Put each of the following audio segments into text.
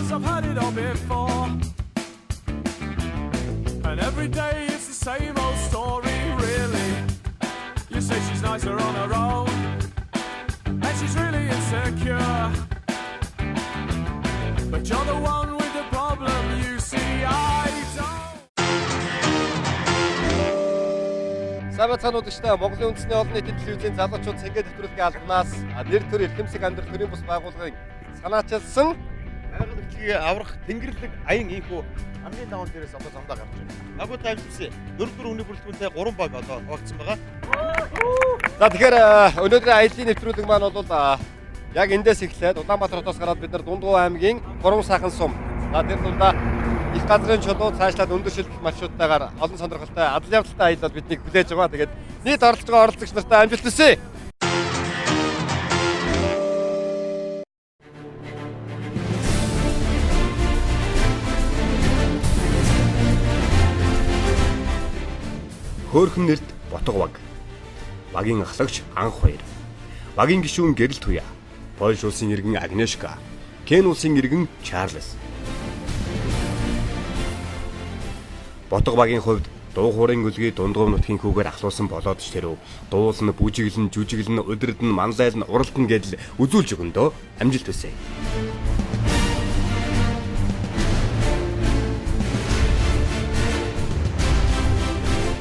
Cause I've had it all before. And every day it's the same old story, really. You say she's nicer on her own, and she's really insecure. But you're the one with the problem, you see, I don't. Сайн байцгаана уу үзэгчдээ. Монголын үндэсний олон нийтийн телевизийн залуучууд цэнгээ нэвтрүүлгийн албанаас нэр төр эрхэмсэг амьдрал төрийн бус байгууллагын санаачилсан байгаль эрхлэгийг аврах тэнгэрлэг аян ийхүү хамгийн даван дээрээс одоо замдаа гарч байна. Нагуу таймс 4-4 үний бүрэлдэхүүнтэй 3 баг одоо хуваагдсан байгаа. За тэгэхээр өнөөдрийн аяллаа нэвтрүүлэг маань бол яг эндээс эхлээд Улаанбаатар хотоос гараад бид нар Дундгуй аймгийн 3 сайхан сум. За тэр дундаа их газрын чулуу цаашлаад өндөр шилжих маршруттайгаар олон сонирхолтой адал явдалтай аялал биднийг хүлээж байгаа. Тэгээд нийт оролцож байгаа оролцогч нартай амжилт хүсье. Хөөрхөн нэрт Ботго баг. Багийн ахлагч Анх хоёр. Багийн гишүүн Гэрэл Туяа. Польш улсын иргэн Агнешка. Кен улсын иргэн Чарльз. Ботго багийн хувьд дуу хуурын өлгий Дундгуй нутгийн хүүгээр ахлуулсан болоод ч тэрв. Дуулна, бүжиглэн, жүжиглэн, удирдна, манлайлна, уралдана гэдэл үзүүлж өгөндөө амжилт хүсье.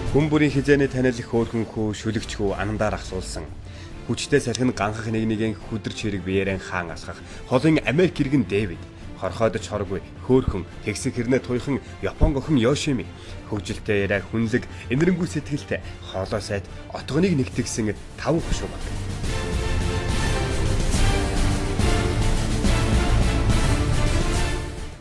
Хүн бүрийн хизээний танил хөөрхөн хүү, шүлэгч хүү анандаар ахлуулсан. Хүчтэй салхин ганхах нэг нэгэн хүдэрч хэрэг биеэрэн хаан алхах. Холын Америк иргэн Дэвид. Хорхойдож хоргүй, хөөрхөн, тэгсэн хэрнээ туйхан Япон охин Йошими. Хөгжилтэй яриа хүнлэг, энэрэнгүй сэтгэлтэй, хоолой сайт, отгоныг нэгтгсэн 5 хошуу баг.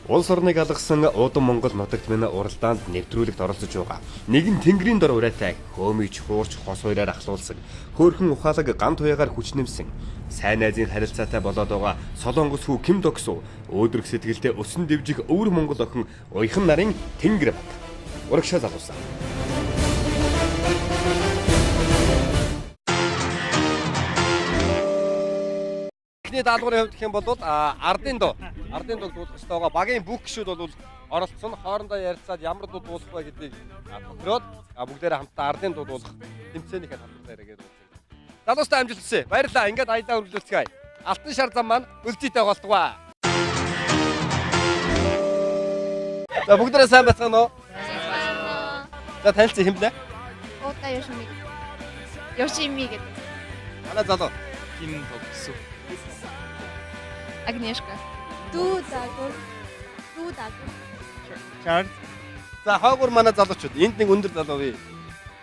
Улс орныг алгасан Удам Монгол нутагт минь уралдаанд нэвтрүүлэгт оролцож байгаа. Нэгэн тэнгэрийн дор урайтай хөөмийч хуурч хос хоёроор ахлуулсан. Хөөрхөн ухаалаг ган туяагаар хүч нэмсэн. Сайн найзын харилцаатай болоод байгаа Солонгос хүү Ким Доксу өөдрөг сэтгэлдээ өсөн дэвжих өвөр Монгол охин Уяхан нарын Тэнгэр баг. Урагшаа залуусан. Эхний даалгаврын хувьд гэх юм бол ардын дуу. Ардын дууг дуулах ёстой байгаа. Багийн бүх гишүүд бол оролцсон. Хоорондоо ярилцаад ямар дуу дуулах вэ гэдгийг тохироод бүгдээрээ хамтдаа ардын дуу дуулах тэмцээнийхээ талбар дээр гээд уулзъя. Залуустай амжилт хүсье. Баярлалаа. Ингээд аялаа үргэлжлүүлцгээе. Алтан шар зам маань өлзийтэй голтгоо. За бүгдээрээ сайн байцгаана уу? За танилцъя хэм блэ? Уута Йошими. Йошими гэдэг. Манай залуу. Ким Доксу. Агнешка. Дүү дагур. Дүү дагур. Чарльз. За хойгуур манай залуучууд энд нэг өндөр залуу бий.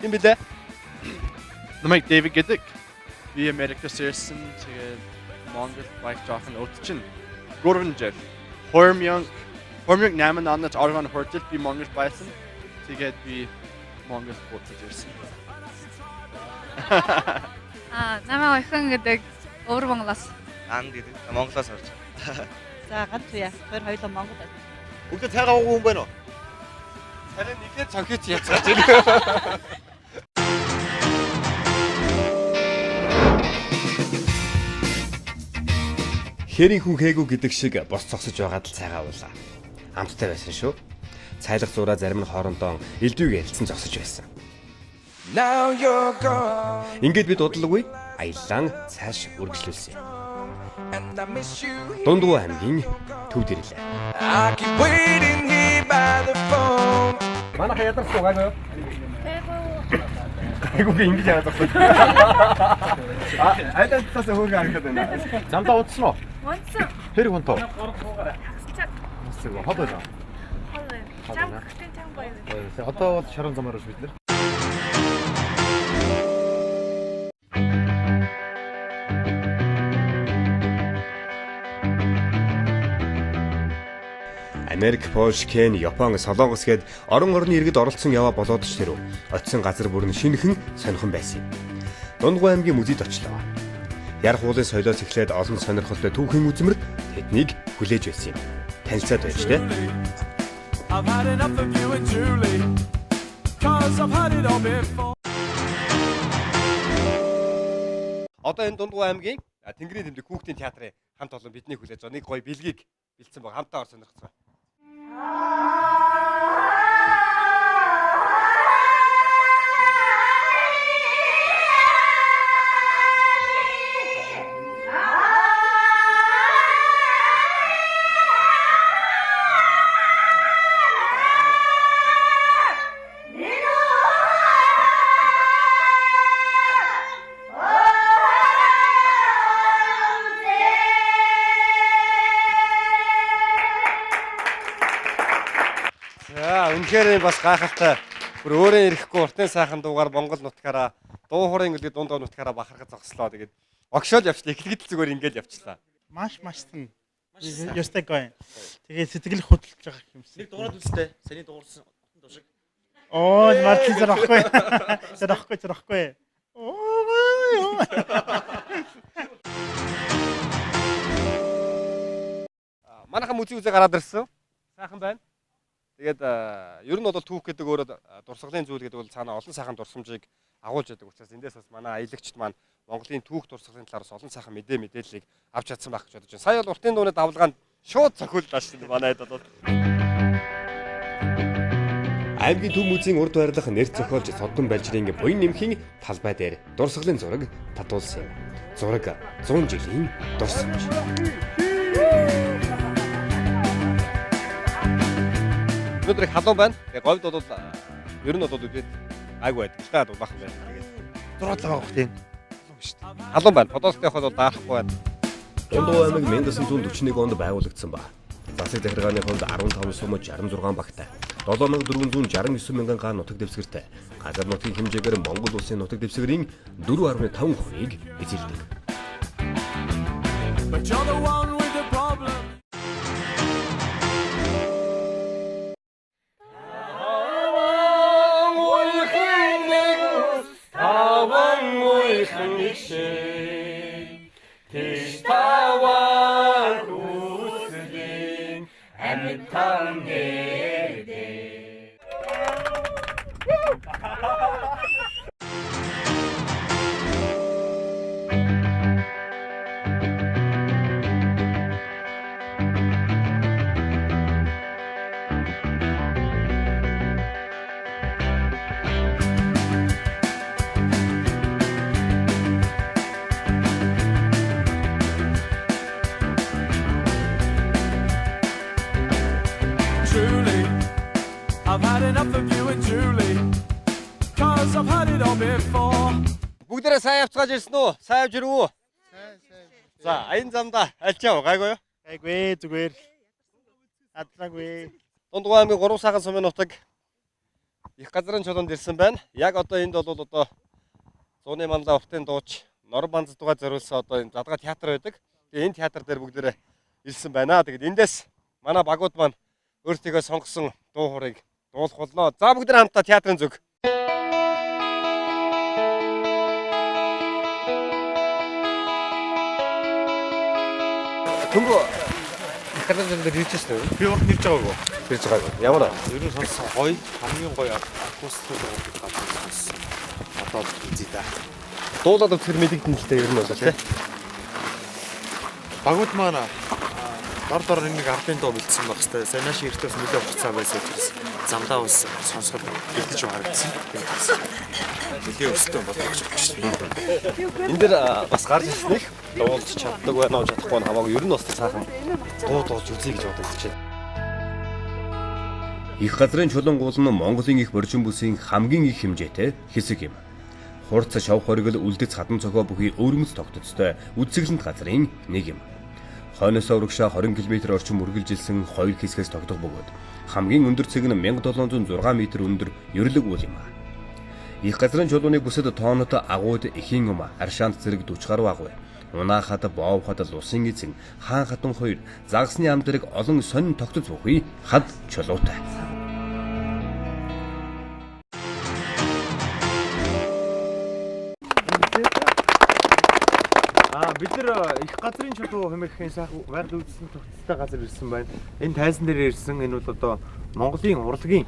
Хэм блэ? Намайг Дэвид гэдэг. Би Америкаас ирсэн. Тэгээд Монгол байх жоохон өвдчин. 3 жил. 2008 онд 10 хүртэл би Монгол байсан. Тэгээд би Монгол буцаж ирсэн. Аа, намайг Уяхан гэдэг. Өвөр Монголоос. Анд гэдэг. Монголоос орж. За ганц туяа. Тэр хоёулаа Монгол байсан. Бүгдээ цайгаа уугүй хүн байна уу? Царай нэгээр цонхийч яцгааж байна. Хэрийн хүн хээгүй гэдэг шиг бос зогсож байгаад л цайгаа уулаа. Амттай байсан шүү. Цайлах зураа зарим нь хоорондоо элдвийг ярилцсан зогсож байсан. Ингээд бид удалгүй аяллаа цааш үргэлжлүүлсэн юм. Дундгуй аймгийн төвд ирлээ. Манайха ядарсан уу гайгүй юу? Гайгүй ингэж яагаад зогсож. Айлын талаас хөөргөн харагдаад байна. Замдаа удсан уу? Унтсан. Тэр хүн тоо. Хагасчаад. Хол байлаа. Хол байна. Чам гэхдээ чам гоё. Одоо бол шаран замаар биш бид нар. Америк, Польш, Кен, Япон, Солонгос гээд орон орны иргэд оролцсон яваа болоод ч тэрв. Очисон газар бүр нь шинэхэн сонирхон байсан юм. Дундгуй аймгийн музейд очлоо. Ярх уулын соёлоос эхлээд олон сонирхолтой түүхийн үзмэр тэднийг хүлээж байсан юм. Танилцаад байж тээ. I've had enough of you and Julie, 'cause I've had it all before. Одоо энэ Дундгуй аймгийн Тэнгэрийн тэмдэг хүүхдийн театрын хамт олон биднийг хүлээж байгаа нэг гоё бэлгийг бэлдсэн баг. Хамтаа ор сонирхцгаая. Үнэхээр бас гайхалтай. Бүр өөрөө ирэхгүй уртын сайхан дуугаар Монгол нутгаараа дуу хуурын гэлээ дунд нутгаараа бахархаж зогслоо. Тэгээд огшоол явчлаа. Эхлэхэд л зүгээр ингээл явчлаа. Маш сан. Ёстой гоё. Тэгээд сэтгэл хөдлөж байгаа юм шиг. Нэг дуурайд үзтээ. Саний дуурсан утан дуу шиг. Оо, мартин зэрэхгүй. Зэрэхгүй зэрэхгүй. Оо. Манайхан музей үзээ гараад ирсэн. Сайхан байна. Тэгээд ер нь бол түүх гэдэг өөрөө дурсгалын зүйл гэдэг бол цаана олон сайхан дурсамжийг агуулж байдаг учраас эндээс бас манай аялагчд маань Монголын түүх дурсгалын талаар бас олон сайхан мэдээллийг авч чадсан байх гэж бодож байна. Сая бол уртын дууны давлгаанд шууд цохиуллаа шүү дээ манайд бол. Аймгийн төв музейн урд байрлах нэр зохиолч Содон Балжирын буян нэмхийн талбай дээр дурсгалын зураг татуулсан юм. Зураг 100 жилийн дурсамж. Өнөөдөр их халуун байна. Тэгээ говьд бол ер нь бол үдээд гайгүй байдаг л та дулаахан байна. Тэгээд 6 7 байгаа тийм. Халуун шүү дээ. Халуун байна. Подолт явахад бол даахгүй байна. Дундуу аймаг 1941 онд байгуулагдсан ба. Засаг захиргааны хувьд 15 сум 66 багтай. 7469 мянган га нутаг дэвсгэртэй. Газар нутгийн хэмжээгээр Монгол улсын нутаг дэвсгэрийн 4.5%-ийг эзэлдэг. But you're the one with the problem. I've had enough of you and Julie, 'cause I've had it all before. Бүгдээрээ сайн явцгааж ирсэн үү? Сайн явж ирв үү? Сайн сайн. За, аян замдаа альчаа гайгүй юу? Гайгүй зүгээр. Адлаагүй. Дундгой аймгийн 3 сайхан сумын нутаг их газрын чулуунд ирсэн байна. Яг одоо энд бол одоо зууны манлай уртын дууч Норон Банздугаа зориулсан одоо энэ задгаа театр байдаг. Тэгээ энэ театр дээр бүгдээрээ ирсэн байна. Тэгээд эндээс манай багууд маань өөрсдийгөө сонгосон дуу хуурыг дуулах болно. За бүгд хамтдаа театрын зүг. Төнгө их газар дээр ирж байсан үү? Би урд нэрж байгаагүй. Ирж байгаагүй. Ямар аа? Ер нь сонссон гоё, хамгийн гоё акустик газар сонссон. Одоо үзье да. Дуулаад үзэхэр мэдэгдэн л дээ ер нь бол тий. Багууд маань дор нэг ардын дуу бэлдсэн байх хэвээр. Сайн нааш эртээс нэлээд хугацаа байсан учраас замдаа ус сонсоход бэлдэж харагдсан. Нэлээд өстэй болгож байгаа шүү дээ. Энэ дээр бас гарч ирсэн их дуулж чаддаг байна уу чадахгүй нь хамаагүй ер нь бас сайхан дуу дуулж үзье гэж бодогдож байна. Их газрын чулуунгуул нь Монголын их боржин бүсийн хамгийн их хэмжээтэй хэсэг юм. Хурц шав хоригл үлдэц хадан цохоо бүхий өвөрмөц тогтцтой үзэсгэлэнт газрын нэг юм. Хойноос урагшаа 20 км орчим үргэлжилсэн хоёр хэсгээс тогтох бөгөөд хамгийн өндөр цэг нь 1706 м өндөр ерөлөг уул юм. Их газрын чулууны бүсэд тоонот агууд эхийн ум, аршаанд зэрэг 40 гаруй агуй, Унаахад, Боовхад, Лусын эзэн, Хаан хатан хоёр, загасны ам зэрэг олон сонин тогтоц бүхий хад чулуутай. Бид нар их газрын чулуу хэмээх сайхан байгаль үүссэн тогтцтой газар ирсэн байна. Энэ тайзан дээр ирсэн энэ бол одоо Монголын урлагийн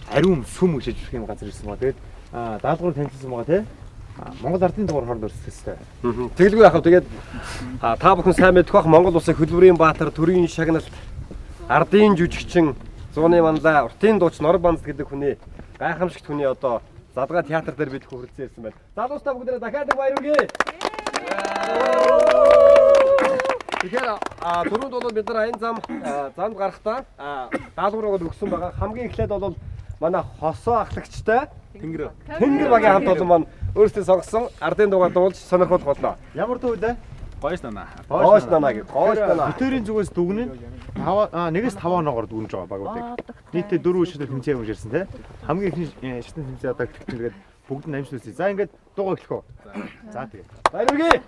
ариун сүм гэж хэлэх юм газар ирсэн байна. Тэгээд даалгавар танилцсан байгаа тий. Монгол ардын дугаар хооронд өрсөлдөх ёстой. Тэгэлгүй яах вэ? Тэгээд та бүхэн сайн мэдэх бах Монгол улсын хөдөлмөрийн баатар, төрийн шагналт, ардын жүжигчин, зууны манлай, уртын дууч Норбанз гэдэг хүний гайхамшигт хүний одоо задгаа театр дээр бид хүрэлцэн ирсэн байна. Залуустаа бүгдээрээ дахиад нэг баяр хүргэе. Тэгэхээр түрүүнд бол бид нар аян зам замд гарахдаа даалгавар өгсөн байгаа. Хамгийн эхлээд бол манай хосоо ахлагчтай Тэнгэр багийн хамт олон маань өөрсдөө сонгосон ардын дуугаар дуулж сонирхолтой болно. Ямар дуу вэ? Гойш нана. Гойш нана гэх. Гойш нана. Битэрийн зүгээс дүгнэн 1-ээс 5 оноогоор дүгнэж байгаа багуудыг. Нийтдээ 4 шатны тэмцээн юм ирсэн тий. Хамгийн ихний шатны тэмцээн одоо эхлэх чинь тэгээд бүгд нь амжилт хүсье. За ингээд дуугаа эхлэх үү? За тэгээд. Баяр хүргэе.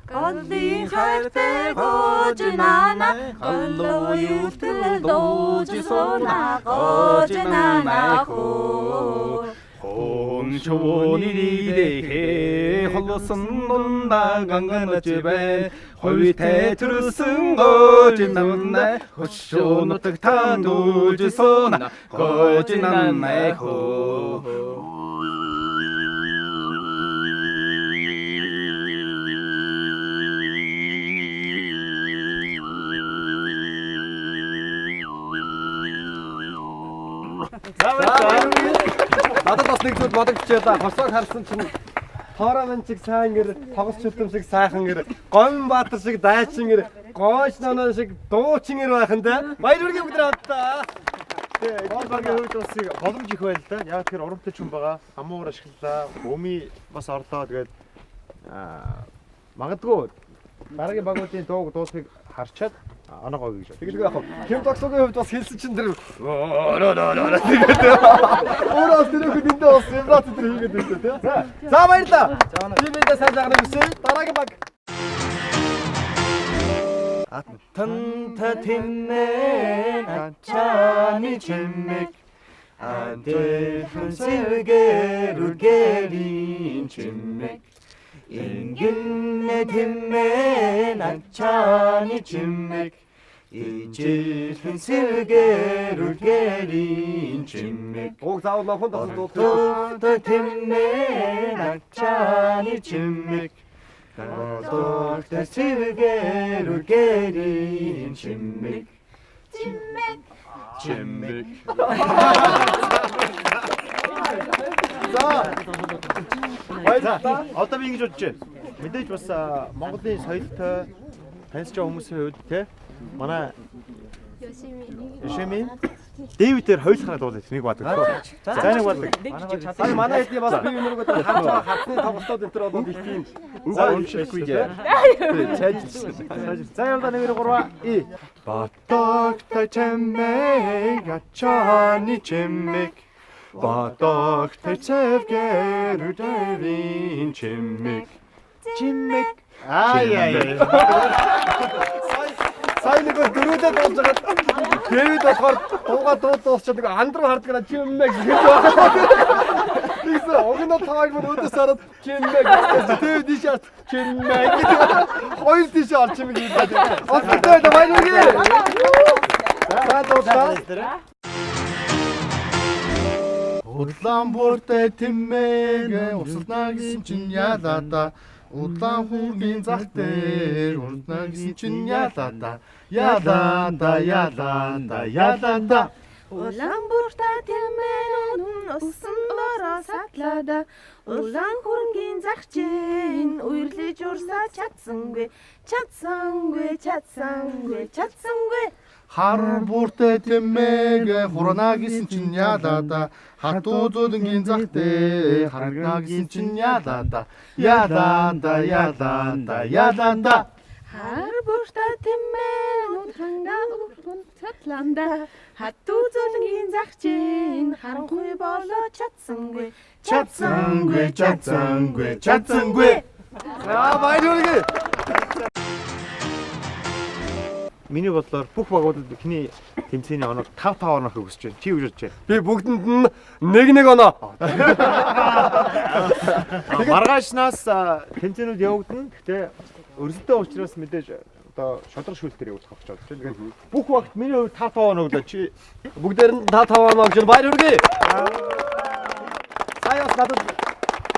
Голын хайртай гожнана голлоо юлтэл дууж сууна гожнана хөө Хоншооны дэхэ холсон нунда ганганаж бай хувитай төрсөн гожнана хөшөө нутаг тан дүүж сууна гожнана хөө. Надад бас нэг зүйл бодогдчихлаа. Хосоог харсан чинь Торомын чиг сайн гэр, тогос чөлтөм шиг сайхан гэр, Говин Баатар шиг дайчин гэр, Гойш ноноо шиг дуучин гэр байх нь тэ. Баяр хүргэе бүгд хамтдаа. Тэгээ энэ багийн хувьд бас боломж их байл та. Яг тэр урамтай ч юм байгаа. Амуур ашиглалаа. Өмий бас орлоо. Тэгээд магадгүй дараагийн багуудын дууг дуусахыг харчаад оноогоо гэж. Тэгэлгүй яах вэ? Хэм тогсоогийн хувьд бас хэлсэн чинь тэр тэгээд өөрөө бас тэр хөхөд эндээ бас вибрац тэр хийгээд байсан тий. За баярлалаа. Би биндээ сайн жаахан хүсье. Дараагийн баг. Атанта тэммэн ачааны чимэг антэлхэн сэвгэр үргэрийн чимэг Ингэнэ тэммэн ачааны чимэг ижилхэн сэвгэр үргэрийн чимэг. Уг заавал номхон тогсон дуулах. Тэммэн ачааны чимэг Долдогтой сэвгэр үргэрийн чимэг. Чимэг. Чимэг. За. Баярлалаа. Одоо би ингэж бодож байна. Мэдээж бас Монголын соёлтой таньж байгаа хүмүүсийн хувьд те манай Йошими Дэвидээр хоёулахнаа дуулах нэг бадаг. За нэг бадаг. Сая манай хэдий бас би юмруу гэдэг харж байгаа хатны тоглолтууд энэ төр болоод их тийм уншихгүй гээ. Цайжилсан. За явдаа 1 2 3 и. Батогтой чимэг ачааны чимэг Батогтой цэвгэр үдэрийн чимэг. Чимэг. Аа яа яа. Сая нэг дөрүүдээ дуулж байгаад Дэвид болохоор дуугаа дуусчаад нэг андруу харддаг на чимэг гэж байна. Тэгсэн уг нь тааг мөн өөдөөс хараад чимэг гэж Дэвид тийш харж чимэг гэж хоёр тийш орч чимэг гэж байна. Онцгой баяр хүргэе. За дууслаа. Удлаан бүртэй тэмээг усалнаа гэсэн чинь ялаа да. Удлаан хүүргийн зах дээр урднаа гэсэн чинь ялаа да. Ялаа да ялаа да ялаа да. Улаан бүртэй тэмээн усан бороо садлаа да. Улаан хөрөнгийн зах чинь үерлэж урсаа чадсангүй. Чадсангүй чадсангүй чадсангүй. Хар бүртэй тэмээг хурнаа гэсэн чинь ялаа да. Хатуу зөөлөнгийн зах дээр харагнаа гэсэн чинь ялаа да. Ялаа да ялаа да ялаа да. Хар бүртэй тэмээн хангаа өргөн цатланда хатуу зөөлөнгийн зах чинь харанхуй болоо чадсангүй. Чадсангүй чадсангүй чадсангүй. За баяр хүргэе. Миний бодлоор бүх багуудад эхний тэмцээний оноо 5-5 оноо өгөх гэж байна. Чи юу гэж бодож байна? Би бүгдэнд нь 1-1 оноо. Маргаашнаас тэмцээнүүд явагдана. Гэхдээ өрсөлдөөн учраас мэдээж одоо шударга шүүлтээр явуулах гэж бодож байна. Тэгээд бүх багт миний хувьд 5-5 оноо өглөө. Чи бүгдээр нь 5-5 оноо өгч баяр хүргэе. Сая бас надад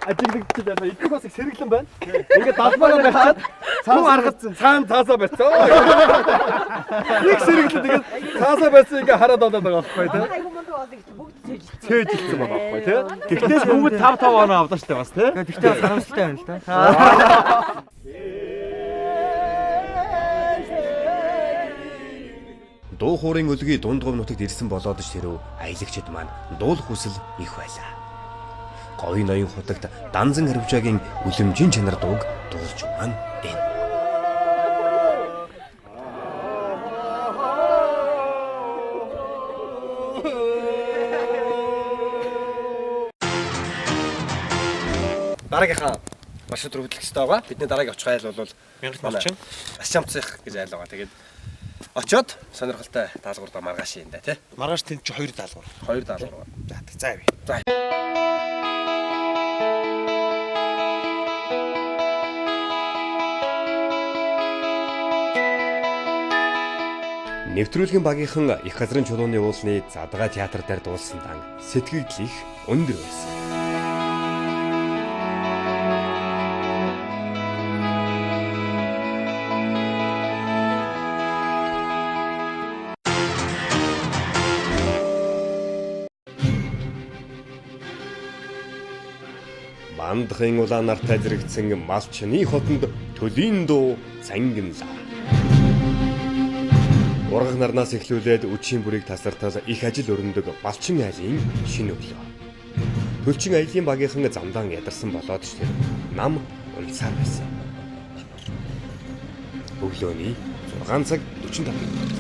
ажиглагдчих байна. Эдгээр бас их сэргэлэн байна. Ингээд далмаараа барьчаад цаан аргацсан. Цаан цаасаа барьцсан. Нэг сэргэлэн тэгээд цаасаа барьсан ингээ хараад олоод байгаа байхгүй тий. Айгу мундаг олон гэж бүгд цээжилсэн. Цээжилсэн байгаа байхгүй тий. Тэгтээс бүгд 5-5 оноо авлаа шүү дээ бас тий. Тэгтээ бас харамсалтай байна л да. Дуу хуурын өлгий дунд говь нутагт ирсэн болоод ч тэрв аялагчид маань дуулах хүсэл их байлаа. Говийн ноён хутагт данзан харивжаагийн үлэмжийн чанар дууг дуулж маань энэ. Дараагийнхаа маршрут руу хөдлөх ёстой байгаа. Бидний дараагийн очих айл бол Мянгат Асчамцх гэж айл байгаа. Тэгээд очоод сонирхолтой даалгавар маргааш юм да тий. Маргааш тэнд чи 2 даалгавар. 2 даалгавар. За явъя. За. Нэвтрүүлгийн багийнхан их газрын чулууны уулны задгаа театр дээр дуулсан дан сэтгэгдэл их өндөр байсан. Мандахын улаан нартай зэрэгцэн малчны хотонд төлийн дуу цангинлаа. Ургах нарнаас эхлүүлээд үчийн бүрийг тасартал их ажил өрнөдөг Балчин айлын шинэ өглөө. Төлчин аялын багийнхан замдаан ядарсан болоод ч тэр нам унцаар байсан. Өглөөний 6 цаг 45 минут.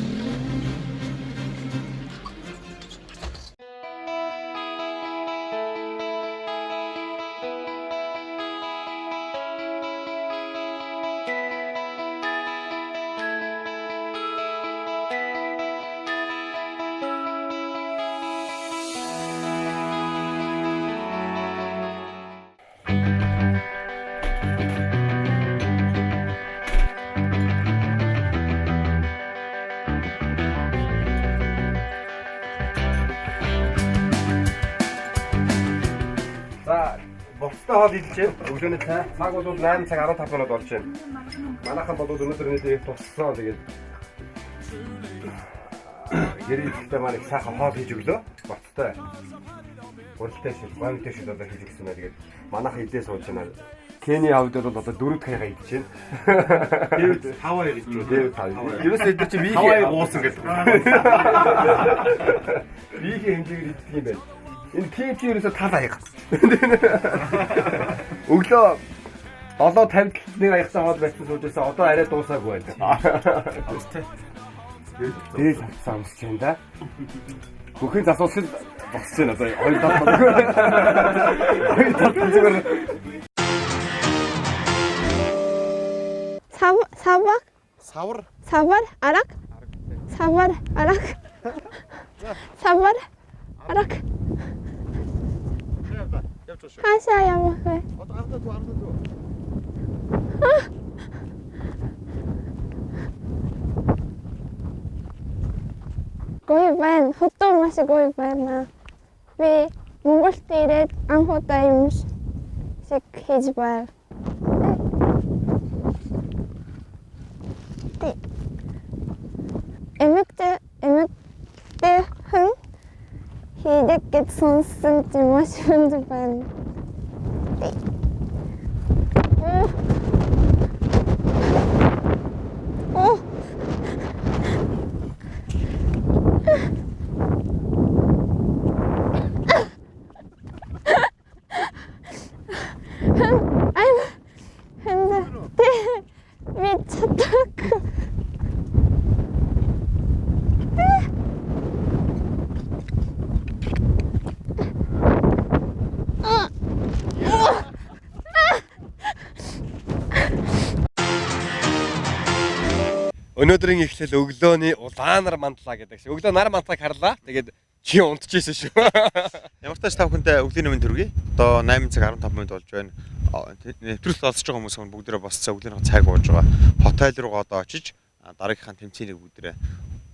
Хоол идэж байна. Өглөөний цай. Цаг бол 8 цаг 15 минут болж байна. Манайхан бол өнөөдөр нийт туссан. Тэгээд гэрээ ихдээ маань их сайхан хоол хийж өглөө. Боцтой. Уралтай шил, гомтой шил одоо хийж өгсөн байна. Тэгээд манайхан идээ сууж байна. Кений хувьд бол одоо 4 дахь идэж байна. Дэвид 5 аяг идэж байна. Дэвид 5. Ерөөсөө эдгээр чи биеийн 5 аяг уусан гэдэг. Биеийн хэмжээгээр иддэг юм байна. Энэ ким чи ерөөсөө тал аяг. Өглөө 7:50 нэг аягсан хоол барьсан сууж байсан. Одоо арай дуусаагүй байна. Дээд хавцсан амсч байна да. Бүхэн засуулсан босч байна одоо. Хоёр тал. Хоёр тал зүгээр. Савар. Савар. Савар арак. Савар арак. Савар арак. Хаашаа явах вэ? Одоо гардаа түү, гардаа түү. Гоё байна. Хотоо маш гоё байна. Би Монголд ирээд анх удаа юм шиг хийж байна. Эмэгтэй хүн хийдэг гэж сонссон чинь маш хүнд байна. Оо. Би чадаагүй. Өнөөдрийн эхлэл өглөөний улаанар мантлаа гэдэг шиг. Өглөө нар мантлааг харлаа. Тэгээд чи унтчихсэн шүү. Ямар ч тач та бүхэндээ өглөөний мэнд хүргэе. Одоо 8 цаг 15 минут болж байна. Нэвтрүүлэлт олсож байгаа хүмүүс бүгдээрээ босцоо өглөөнийхөө цайг ууж байгаа. Хотел руугаа одоо очиж дараагийнхаа тэмцээнийг бүгдээрээ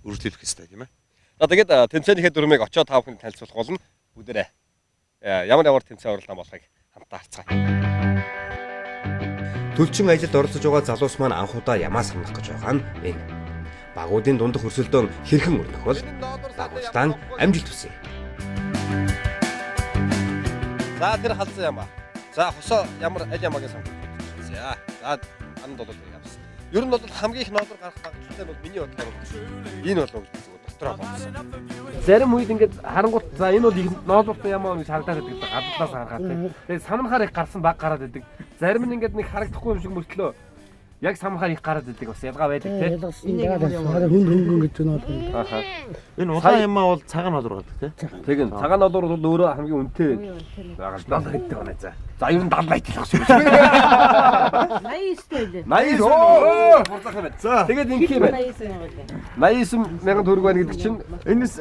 үргэлжлүүлэх ёстой, тийм ээ. За тэгээд тэмцээнийхээ дүрмийг очоод та бүхэнд танилцуулах болно. Бүгдээрээ ямар тэмцээн уралдаан болохыг хамтдаа харцгаая. Түлчин ажилд оролцож байгаа залуус маань анхудаа ямаа самнах гэж байгаа нь энэ. Багуудын дундах өрсөлдөөн хэрхэн өрнөх бол багуудтаа амжилт хүсье. За тэр халзан ямаа. За хосоо ямар аль ямаагийн сонгох вэ? За анд бол тэрийг авсан. Ер нь бол хамгийн их ноолор гарах магадлалтай нь бол миний бодлоор энэ болов гэж зүгээр дотроо бодсон. Зарим үед ингээд харангуут за энэ бол их ноолууртай ямаа гэж харагдаад байдаг гадаалаас харахаар тийм. Тэгээд самнахаар их гарсан баг гараад байдаг. Зарим нь ингээд нэг харагдахгүй юм шиг мөртлөө яг самнахаар их гараад байдаг бас ялгаа байдаг тийм. Хүн хөнгөн гэж ноолор. Ахаа. Энэ улаан ямаа бол цагаан ноолор гардаг тийм. Тэгин цагаан ноолор бол өөрөө хамгийн үнэтэй байгаа л 70 хэдтэй байна за. За ер нь 70 хэдтэй л шиг. 89 байлээ. 89 оо бурлах юм байна. Тэгээд ингэх юм байна. 89 мянган төгрөг байна гэдэг чинь энэс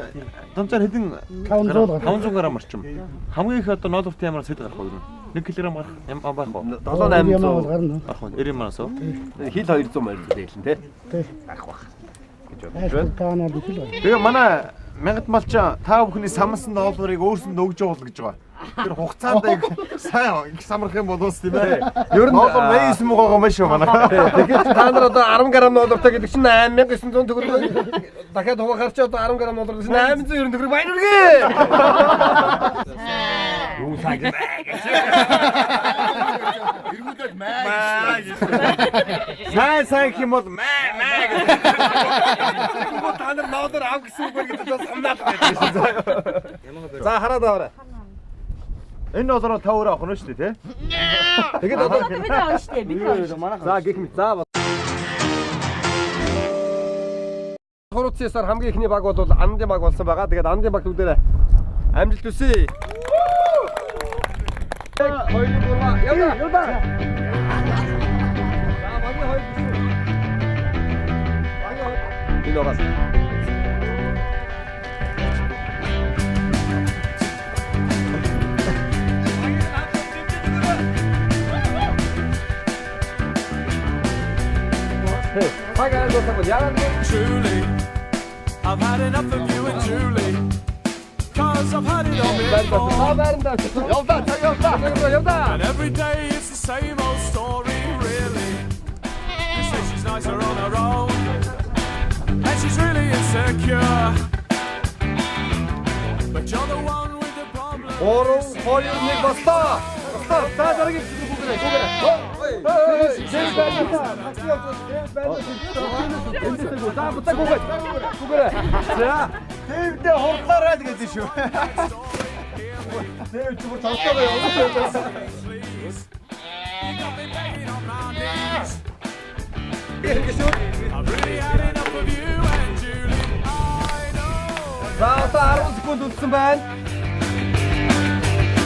дунджаар хэдэн 500 г орчим. Хамгийн их одоо ноолорт ямар сэд гарах вэ? 1 кг гарах юм байх уу? 7 800 гарна. Гарах уу? 90 манаас уу? Хил 200 морь зээлэн тий. Гарах байх гэж бодож байна. Тэгээ манай мянгат малчин та бүхний самсан ноолорыг өөрсөнд өгж явуул гэж байгаа. Тэр хугацаанд их сайн их самрах юм болоос тийм ээ. Ер нь ноолор 89 муугаа юм шүү манай. Тэгэхээр та нар одоо 10 г ноолортой гэдэг чинь 8900 төгрөг дахиад хувахаар чи одоо 10 г ноолор гэсэн 890 төгрөг баяр хүргэе. Юу сайн гэмээ. Эргүүлээд маа гэж. Сайн сайн гэх юм бол маа маа гэж. Тэгвэл та нар ноолор ав гэсэн үг байна гэдэг бас самнаад байдаг шин. За хараад аваарай. Энэ ноолороо та өөрөө авах нь шүү дээ, тий? Тэгээд одоо бид авах шүү дээ. Бид авах. За гэх мэт. За Хуруцын ёсоор хамгийн ихний баг бол Андын баг болсон байгаа. Тэгээд Андын баг бүгдээрээ амжилт хүсье. 1 2 3 яваа. Яваа. За багийн хоёр гişүү. Багийн хоёр. Энэ угаас. Баг айлуулсан яагаад Truly, I've had enough of you and Julie. Cause I've had it all before. Явдаа. And every day it's the same old story, really. You say she's nicer on her own, and she's really insecure. But you're the one with the problem. 3 2 1 боллоо. Боллоо. За дараагийн хүүгээрээ. Хүүгээрээ. За буцаа хүүгээ. Хүүгээрээ. За. Дэвдээ хурдлаарай л гэдэг шүү. Дэв чи бүр тоглолтоо явуулсан. I've really had enough of you and Julie. I know. За одоо 10 секунд үлдсэн байна.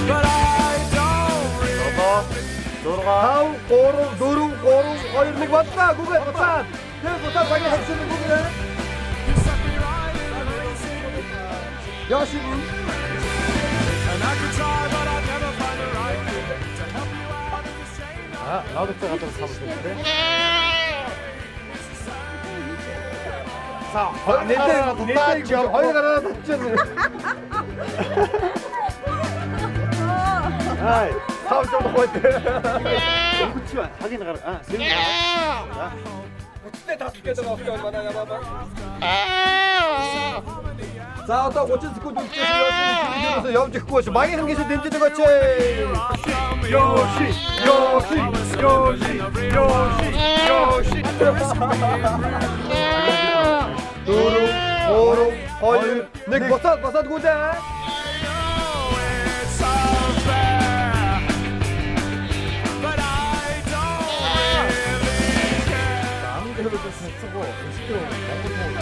But I don't really 5 3 4 3 2 1 боллоо. Гүгээ буцаад. Тэр буцаад багийн хавшин гүгээ. Яши. And I could try, but I'd never find the right thing to help you out of the shame. Аа, ноолортой газар самсан тийм. За, нэлээ хоёр гараад татчихна. Хай, савж болох бай. Өнгөч хагийн гар аа, сэвэн гар. Хүчтэй татлах гэдэг байгаа байхгүй манай ямаа баг. За одоо 30 секунд үлдчихсэн явж ихгүй ш. Багийнхан гэж дэмжиж өгөөч. Yoshi, Yoshi, Yoshi, Yoshi, Yoshi. 4 3 2 1 буцаад буцаад гүйлээ. It's unfair, but I don't really care. Хамгийн хөвгөө сонсохгүй. Эсвэл Монгол муу.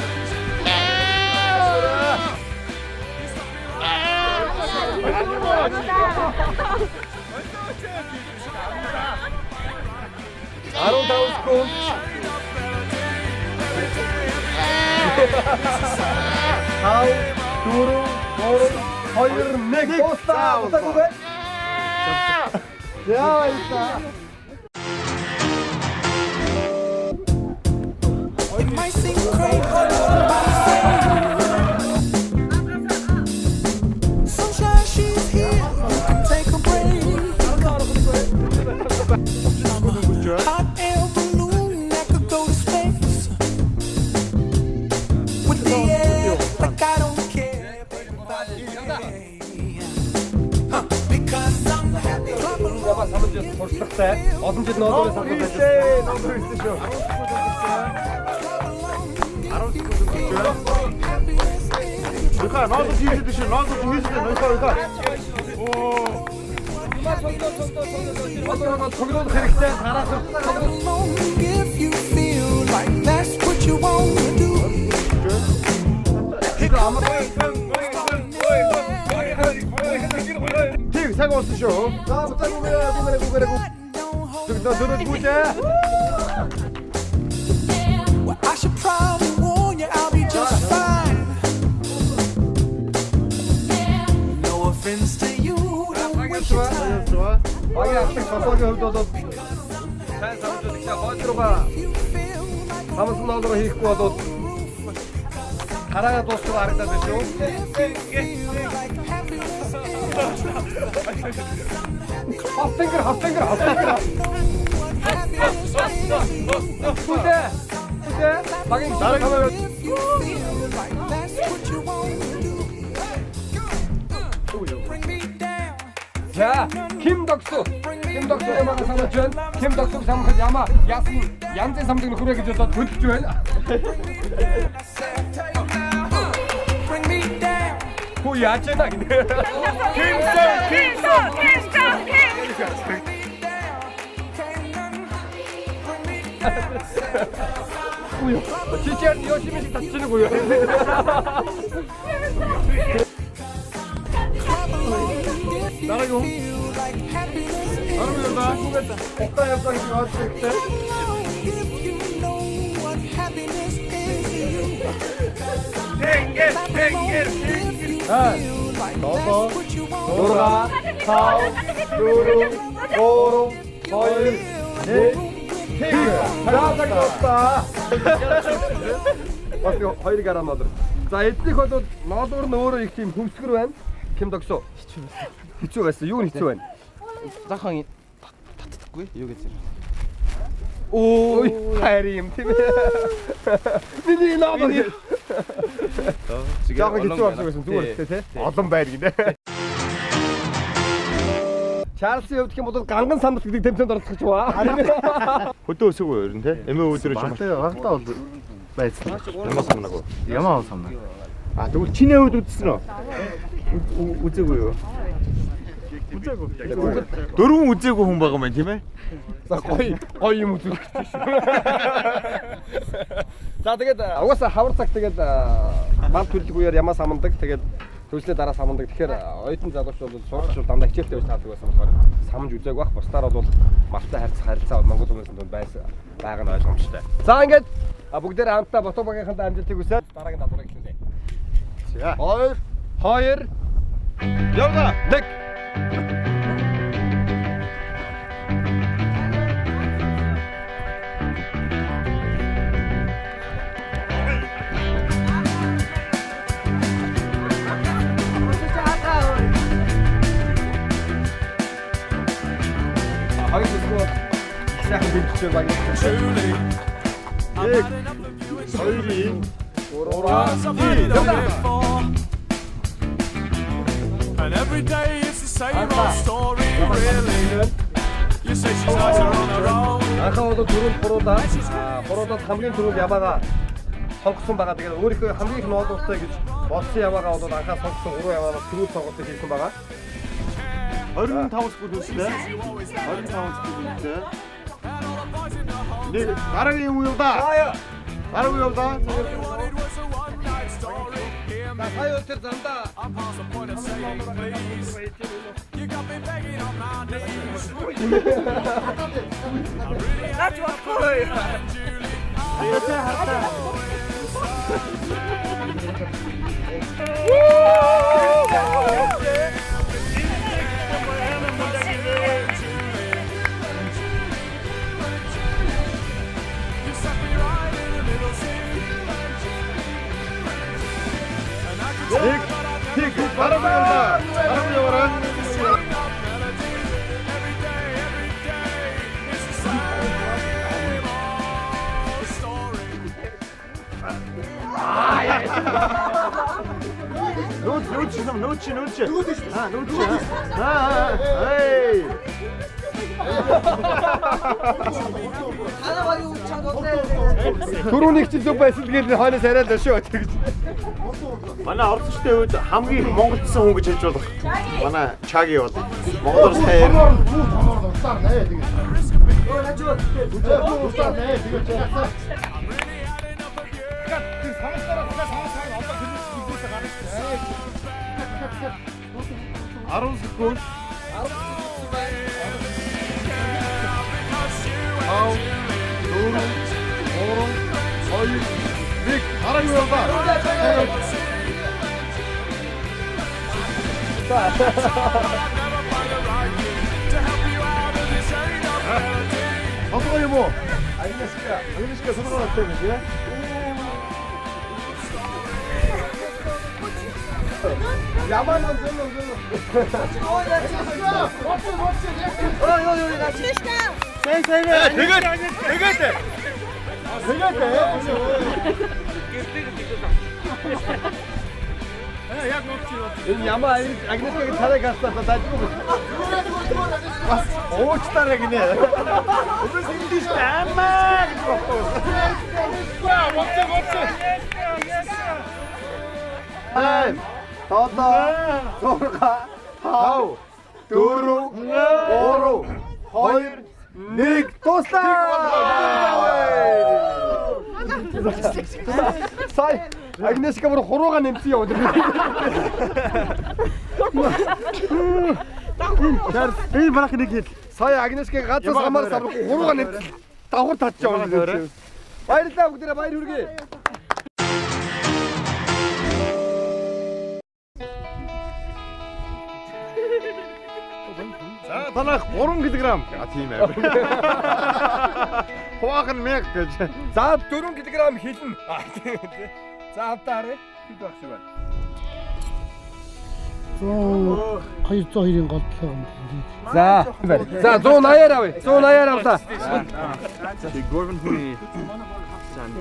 15 секунд. 5 4 3 2 1 дуслаа. Удаагүй. Яа яа. It might seem crazy, but I'm saying. Sunshine, she's here. You can take a break. I'm a hot air balloon that could go to space. With the air, like I don't care. Because I'm happy. Ямаа самж туршлагатай. Олон жил ноолоос самж ажилласан. Ноолоор ирсэн шүү. Уйха, ноолоор хийлээд шүү. Ноолоор хийлээд уйха уйха. Оо. Одоо тоглох хэрэгтэй. Тараас If you feel like that's what you want to do. Тэг цаг болсон шүү. За буцаа гүгээрээ гүгээрээ гү. Зөвлөө дөрөв гүлээ. Well, I should probably warn you, I'll be just fine. No offense to you, don't waste your time. Багийн ахлах цолоогийн хувьд бол сайн самж гэхдээ хойд руугаа самсан ноолроо хийхгүй бол хараагаа дуусах харагдаад байна шүү. Хавтангэр хавтангэр хавтангэр. Хүлээ. Хүлээ. Багийн дараа That's what you want to do. Bring me down. За, Ким Доксу. Ким Доксу ямаага самаж байна. Ким Доксуг самхад ямаа яасан янзын самдаг нөхрөө гэж бодоод төлж байна. Bring me down. Хүү яаж яана гинэ. Кимсэн, Кимсэн, Кимсэн, Үгүй юу. Чи чи Йошими шиг татчих нэг үгүй юу. Дараагийн хүн. Дараагийн хүн. Утаа явдаа гэж бодож хэрэгтэй. If you know what happiness is to you. Тэнгэр, тэнгэр, Аа. 7 6 5 4 3 2 1 Тэг. За дуслаа. Бас 2 гараа ноолор. За эднийх бол ноолуур нь өөрөө их тийм хөмсгөр байна. Ким Доксу. Хэцүү байсан. Хэцүү байсан. Юу нь хэцүү байна? Захан татдаггүй юу гэж зэрэг. Оо, хайр юм тийм ээ. Миний ноолуур. Жаахан хэцүү болсон байсан зүгээр л тий. Олон байр гинэ. Чарльзын хувьд гэх юм бол ганган самбал гэдэг тэмцээнд оролцох гэж байна. Хөдөө өсөөгүй ер нь тий. Эмээ өдрөө ч юм. Багтаа бол байцсан. Ямаа самнаагүй. Ямаа самнаа. А тэгвэл чиний хувьд үзсэн үү? Үзээгүй юу? Үзээгүй. Дөрвөн үзээгүй хүн байгаа юм байна тийм ээ? За гоё гоё юм үзүүлэх гэж шүү. За тэгээд угаасаа хавар цаг тэгээд мал төлөг үеэр ямаа самандаг тэгээд төвслээ дараа самандаг. Тэгэхээр оюутан залуучууд бол сурагч бол дандаа хичээлтэй байж таадаг байсан болохоор самж үзээгүй бах. Бусдаар бол малтай харьцах харилцаа монгол хүмүүсийн дунд байсан байгаа нь ойлгомжтой. За ингээд бүгдээр хамтдаа Ботоо багийнхандаа амжилтыг хүсээд дараагийн даалгаврыг эхлүүлье. За. 2 2 Явна. 1 Хоёр хэсэг бол сайхан бэлдэж байгаа багийн. 1 2 3 4 And every day it's the same old story, really. You say she's nicer on her own. Анхаа бол түрүүнд буруудаа буруудад хамгийн түрүүнд ямаага сонгосон байгаа. Тэгээд өөрийнхөө хамгийн их ноолууртай гэж бодсон ямаага бол анхаа сонгосон гурван ямаанаас түрүүнд сонголтыг хийсэн байгаа. 25 секунд үлдээ. 25 секунд үлдээ. Нэг дараагийн юм юу да? Дараагийн юм да. Сая тэр замдаа Наач болохгүй. Хардаа хардаа. Нүүрч. Аа, нүүрч. Аа, эй. Түрүүний чинь зөв байсан л гээл хойноос арай л шүү тэгж. Манай оролцогчдын хувьд хамгийн их монголчсон хүн гэж хэлж болох. Манай Чаги бол монголоор сайн ярина. 10 секунд. 5 4 3 2 1 Дараа юу вэ? Толгой юм уу? Агнешка толгой автай гэж яа? Яман зөө. Сайн. Тэгээд. Яг нууц. Энэ ямаа Агнешкагийн царайг харсаа дажгүй. Бас уучлаарай гинэ. Өмнөөс ингэдэж шүү дээ. Амаа гэж бодсон. 8 7 6 5 4 3 2 1 дуслаа. Сая Агнешка бүр хурууга нэмсэн яваад. Тэр барах нэг хэл. Сая Агнешка газар самаар сарвах хурууга нэмсэн. Давхар татчих яваа. Баярлалаа бүгдээрээ, баяр хүргэе. За танах 3 кг. А тийм ээ. Хуваах нь 1000 гэж. За 4 кг хилнэ. За хамтаа харъя. Хэд байх шиг байна? 202-ын гол толгой юм. За. За 180-аар авъя. 180-аар авлаа. Чи гурван хүний сан.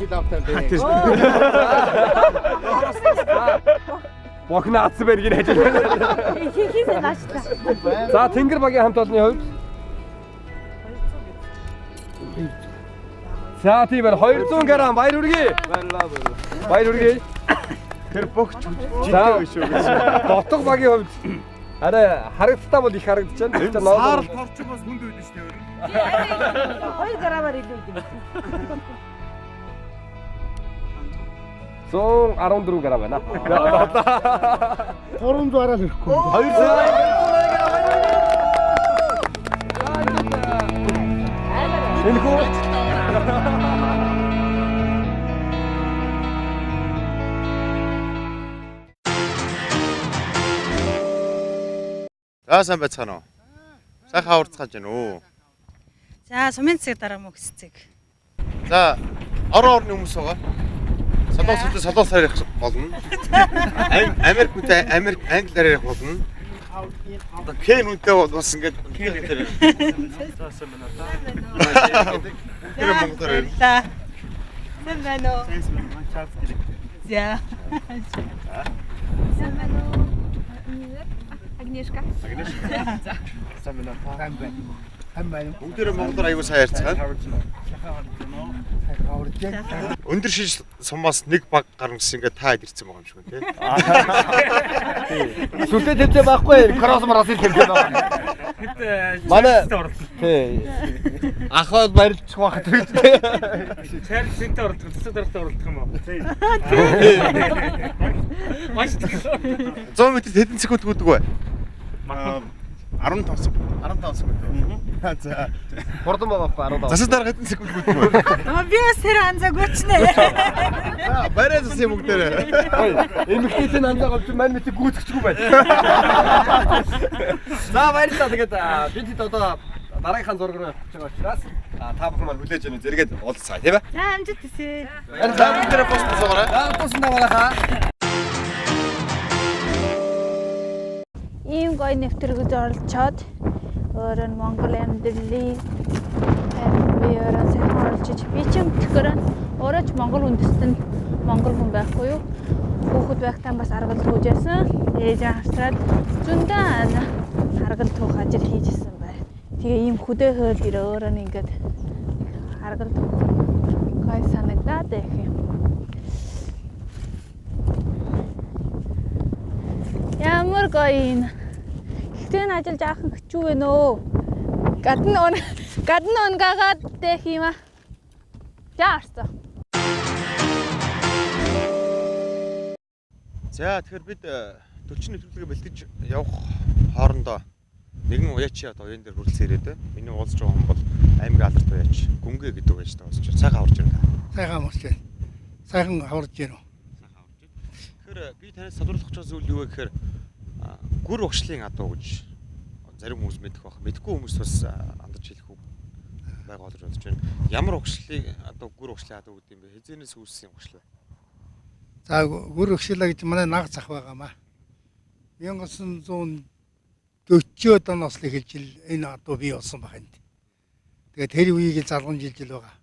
Хэд автай бэ? Бохно атсан байна гин ажил. Хийхээсээ наашлаа. За Тэнгэр багийн хамт олонны хувьд. За тийм байна. 200 г баяр хүргэе. Баярлалаа. Баяр хүргэе. Тэр богч жинтэй биш үү гэж. Дотог багийн хувьд арай харагдтаа бол их харагдаж байна. Тэгэхээр саарл торчин бас хүнд үйдэн шүү дээ. 2 грамаар илүү юм. 114 г байна. 300 араа л ирэхгүй. 200 г. Энэхүү За сайн байцгаана уу? Сайхан аварцгааж байна уу? За сумын цэг дараа мөнх цэг. За орон орны хүмүүс байгаа. Солонгос солонгосоор ярих болно. Америк хүнтэй Америк англиар ярих болно. Одоо Кен хүнтэй бол бас ингээд Кен хүнтэй. За сайн байна уу? Тэр монголоор ярих. Сайн байна уу? Сайн байна уу? Чарльз гэдэг. За. Сайн байна уу? Агнешка. Агнешка. За. Сайн байна уу? Сайн байна. Сайн байна. Бүгдээрээ монголоор аягүй сайн ярьцгаана. Өндөр шиж сумаас нэг баг гарна гэсэн ингээд та ирсэн байгаа юм шиг байна тий. Сүлдээ тэмцээн байхгүй кросс мросын тэмцээн байгаа. Манай тий. Ах бол барилчих байх гэж. Чарльз сэнтэй оролдох, цэцэг даргатай оролдох юм уу? Тий. Маш 100 метр хэдэн секунд гүдэг вэ? 15 секунд. 15 секунд. За. Хурдан байгаа байхгүй 15. Засаг дарга хэдэн секунд гүдэг вэ? Би бас тэр анзаагүй ч нэ. За, барай засъя бүгдээрээ. Ой, эмэгтэйтэй анзаа голч мань мэт гүйцэхгүй байна. За баярлалаа. Тэгээд бид хэд одоо дараагийнхаа зураг руу явчих байгаа учраас та бүхэн маань хүлээж авах зэрэгэд уулзцгаая тийм ээ. За амжилт хүсье. За бүгдээрээ бус бусаарай. За бусандаа манайхаа. Ийм гоё нэвтрүүлгэд оролцоод өөрөө нь Монгол амьдралын харин би өөрөө сайхан оролцож би ч юм тэгэхээр өөрөө ч Монгол үндэстэн Монгол хүн байхгүй юу? Хүүхэд байхдаа бас аргал түүжсэн. Ээжээ харсаад зөндөө аргал түүх ажил хийжсэн бай. Тэгээ ийм хөдөө хөөл дээр өөрөө нь ингээд аргал түүх гай санагдаад байх юм. Ямар гоё юм. Ихтэй нь ажил жаахан хэцүү байна өө. Гадна унгагаад дэх юм аа. За орцоо. За тэгэхээр бид төлчин нэвтрүүлгээ бэлтгэж явах хоорондоо нэгэн уяачи одоо уян дээр хүрэлцэн ирээд байна. Миний уулзж байгаа хүн бол аймгийн алдарт уяач Гүнгэ гэдэг уяачтай уулзж байна. Сайхан аварж байна. Сайхан аварж байна. Сайхан аварж байна. Сайхан аварж байна. Тэгэхээр би танаас тодруулах гэж зүйл юу вэ гэхээр гүр угшлын адуу гэж зарим хүмүүс мэдэх байх. Мэдэхгүй хүмүүс бас андаж хэлэх үг байгаа болж бодож байна. Ямар угшлыг одоо гүр угшлын адуу гэдэг юм бэ? Хэзээнээс үүссэн угшил вэ? За гүр угшлаа гэж манай наг зах байгаамаа. 1940-од оноос л эхэлж энэ адуу бий болсон байх юм. Тэгээд тэр үеийг залгамж жилжил байгаа.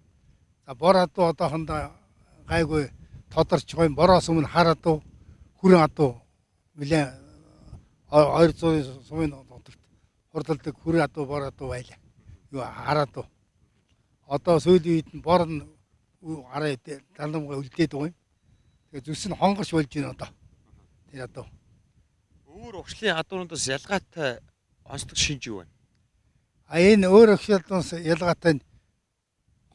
За бор адуу одоохондоо гайгүй тодорч байгаа юм. Бороос өмнө хар адуу, хүрэн адуу нэлээ 200 сумын нутагт хурдалдаг хүрэн адуу, бор адуу байлаа. Юу хар адуу. Одоо сүүлийн үед нь бор нь арай даламгаа үлдээд байгаа юм. Тэгээ зүс нь хонгорч болж байна одоо. Тэр адуу. Өөр угшлын адуунуудаас ялгаатай онцлог шинж юу вэ? А энэ өөр угшлын ялгаатай нь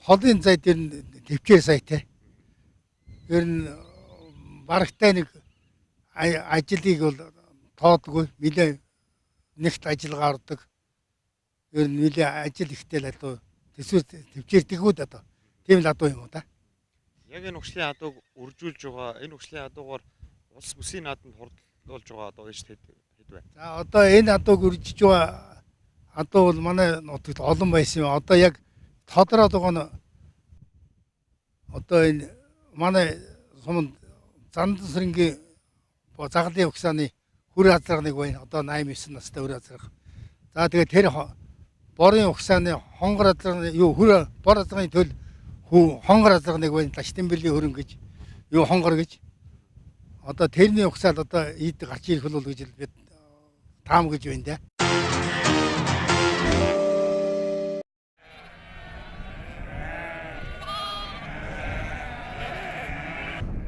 холын зай дээр нь төвчээр саятай. Ер нь барагтай нэг ажлыг бол тоодгүй нэлээ нэгт ажиллагаа ордог. Ер нь нэлээ ажил ихтэй л адуу. Төсвөр төвчээрдэгүүд одоо. Тийм л адуу юм уу та? Яг энэ угшлын адууг үржүүлж байгаа, энэ угшлын адуугаар улс бүсийн наадамд хурдлуулж байгаа одоо ээж хэд вэ? За одоо энэ адууг үржиж байгаа адуу бол манай нутагт олон байсан юм. Одоо яг тодроод байгаа нь одоо энэ манай суманд Зандан сэрэнгийн загалын угсааны хүр азарга нэг байна. Одоо 89 настай хүр азарга. За тэгээ тэр борын угсааны хонгор азарганы юу хүр бор азарганы төл хонгор азарга нэг байна. Лаштемберлийн хөрөн гэж юу хонгор гэж. Одоо тэрний угсаал одоо ийд гарч ирэх болов гэж бид таам гэж байна да.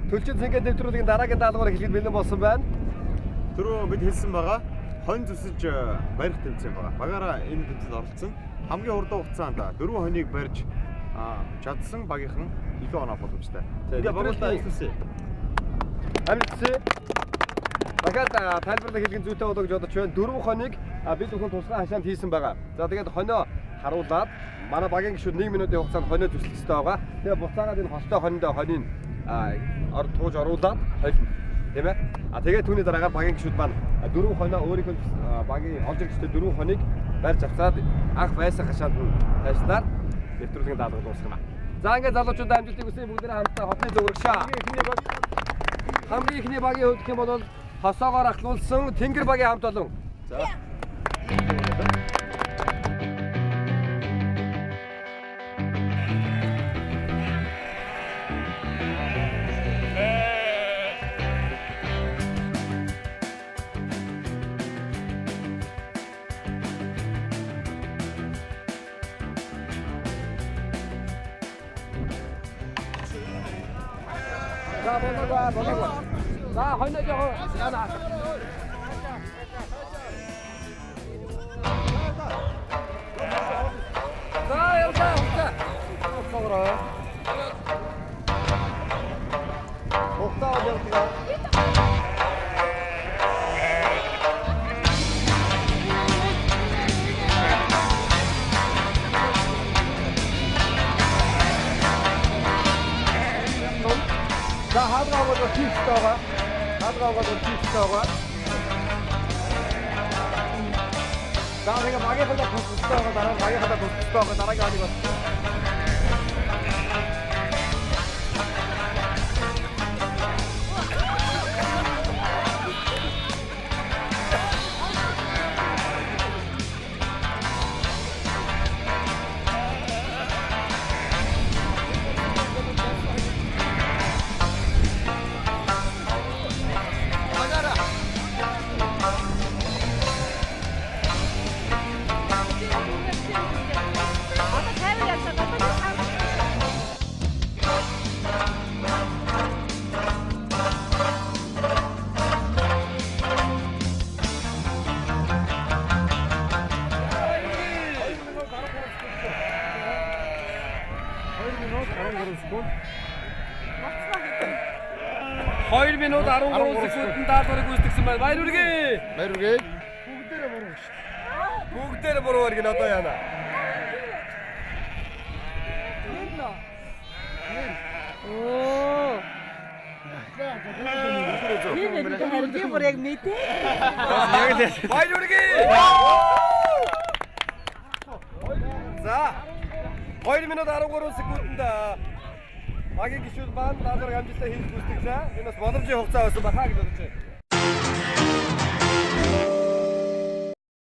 Төлчин цэнгэ нэвтрүүлгийн дараагийн даалгавар эхлэхэд бэлэн болсон байна. Түрүү бид хэлсэн байгаа хонь зүсэж барих тэмцээн байгаа. Багаараа энэ тэмцээнд оролцсон. Хамгийн хурдан хугацаанд 4 хоньыг барьж чадсан багийнхан илүү оноо боломжтой. Тэгээ багуудаа эхлүүлсэн. Амжилт. Дахиад тайлбарлах хэлгэн зүйтэй болоо гэж бодож байна. 4 хоньыг бид бүхэн тусгай хашаанд хийсэн байгаа. За тэгээд хонио харуулад манай багийн гишүүд 1 минутын хугацаанд хонио зүслэх ёстой байгаа. Тэгээ буцаагаад энэ холтой хониндоо хонийг тууж оруулаад холино. Тийм ээ. А тэгээд түүний дараагаар багийн гишүүд маань 4 хонио өөрийнх нь багийн олж ирэх ёстой 4 хоныг барьж авцаад анх байсан хашаанд нь тавьснаар нэвтрүүлгийн даалгавар дуусгана. За ингээд залуучуудаа амжилтыг хүсье. Бүгдээрээ хамтдаа хотны зөвөргөшөө. Хамгийн ихний багийн хувьд гэх юм бол хосоогоор ахлуулсан Тэнгэр багийн хамт олон. За. За болоогүй болоогүй. За хойноо жоохон яана. За яваа ухтаа. Цогроо. Ухтаа явдаг. За хаалгаа бол хийхтэй байгаа. Хаалгаа бол хийхтэй байгаа. За тэгээ багийнхаа туслах байгаа, дараа нь багийнхаа туслах байгаа, дараагийн хоног бол. минут 13 секундэд даалгаврыг гүйцэтгсэн байна. Баяр хүргэе. Баяр хүргэе. Бүгдээрээ буруу шүү дээ. Бүгдээрээ буруу барьг одоо яана. Оо. Би мэдээ харин би бүр яг мэдээ. Яг л баяр хүргэе. За 2 минут 13 секундэд багийн гишүүд маань даалгаврыг амжилттай хийж гүйцэтгэсэн. Энэ бас боломжийн хугацаа байсан баха гэж бодож байна.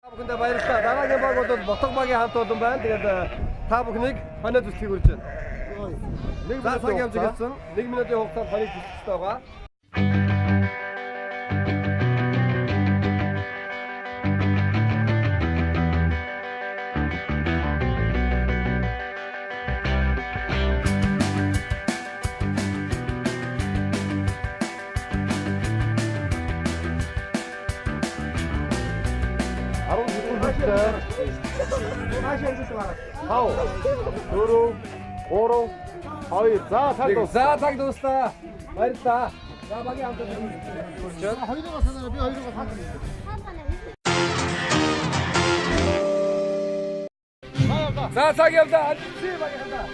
Та бүхэндээ баярлалаа. Дараагийн баг бол Ботог багийн хамт олон байна. Тэгээд та бүхнийг хонио зүслэхийг хүрч байна. Нэг цаг явж эхэлсэн. 1 минутын хугацаанд хоног зүслэх ёстой байгаа. Тав, дөрөв, гурав, хоёр. За цаг дууслаа. За цаг дууслаа. Баярлалаа. За багийн хамт олон. Хоёроо санаараа би хоёроо санаа. За цаг явлаа. Аль багийн хамт.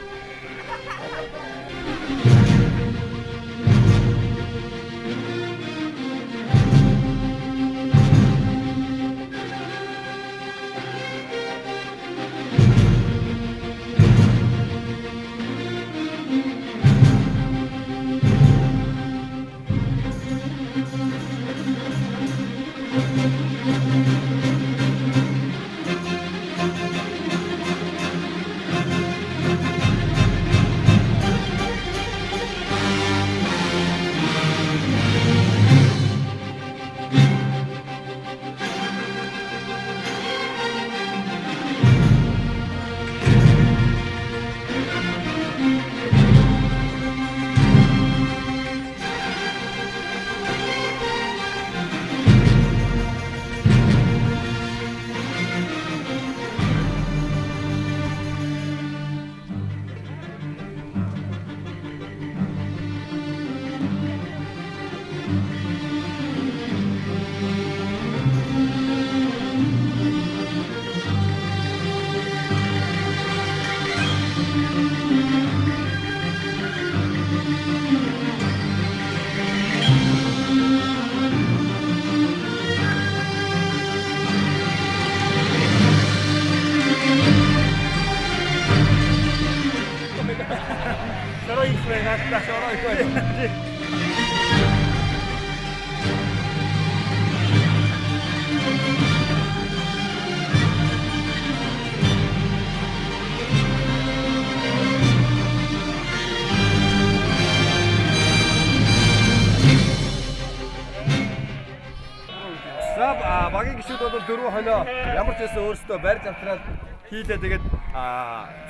Багийн гишүүд бол дөрвөн хонио ямар ч байсан өөрсдөө барьж автраад хийлээ. Тэгээд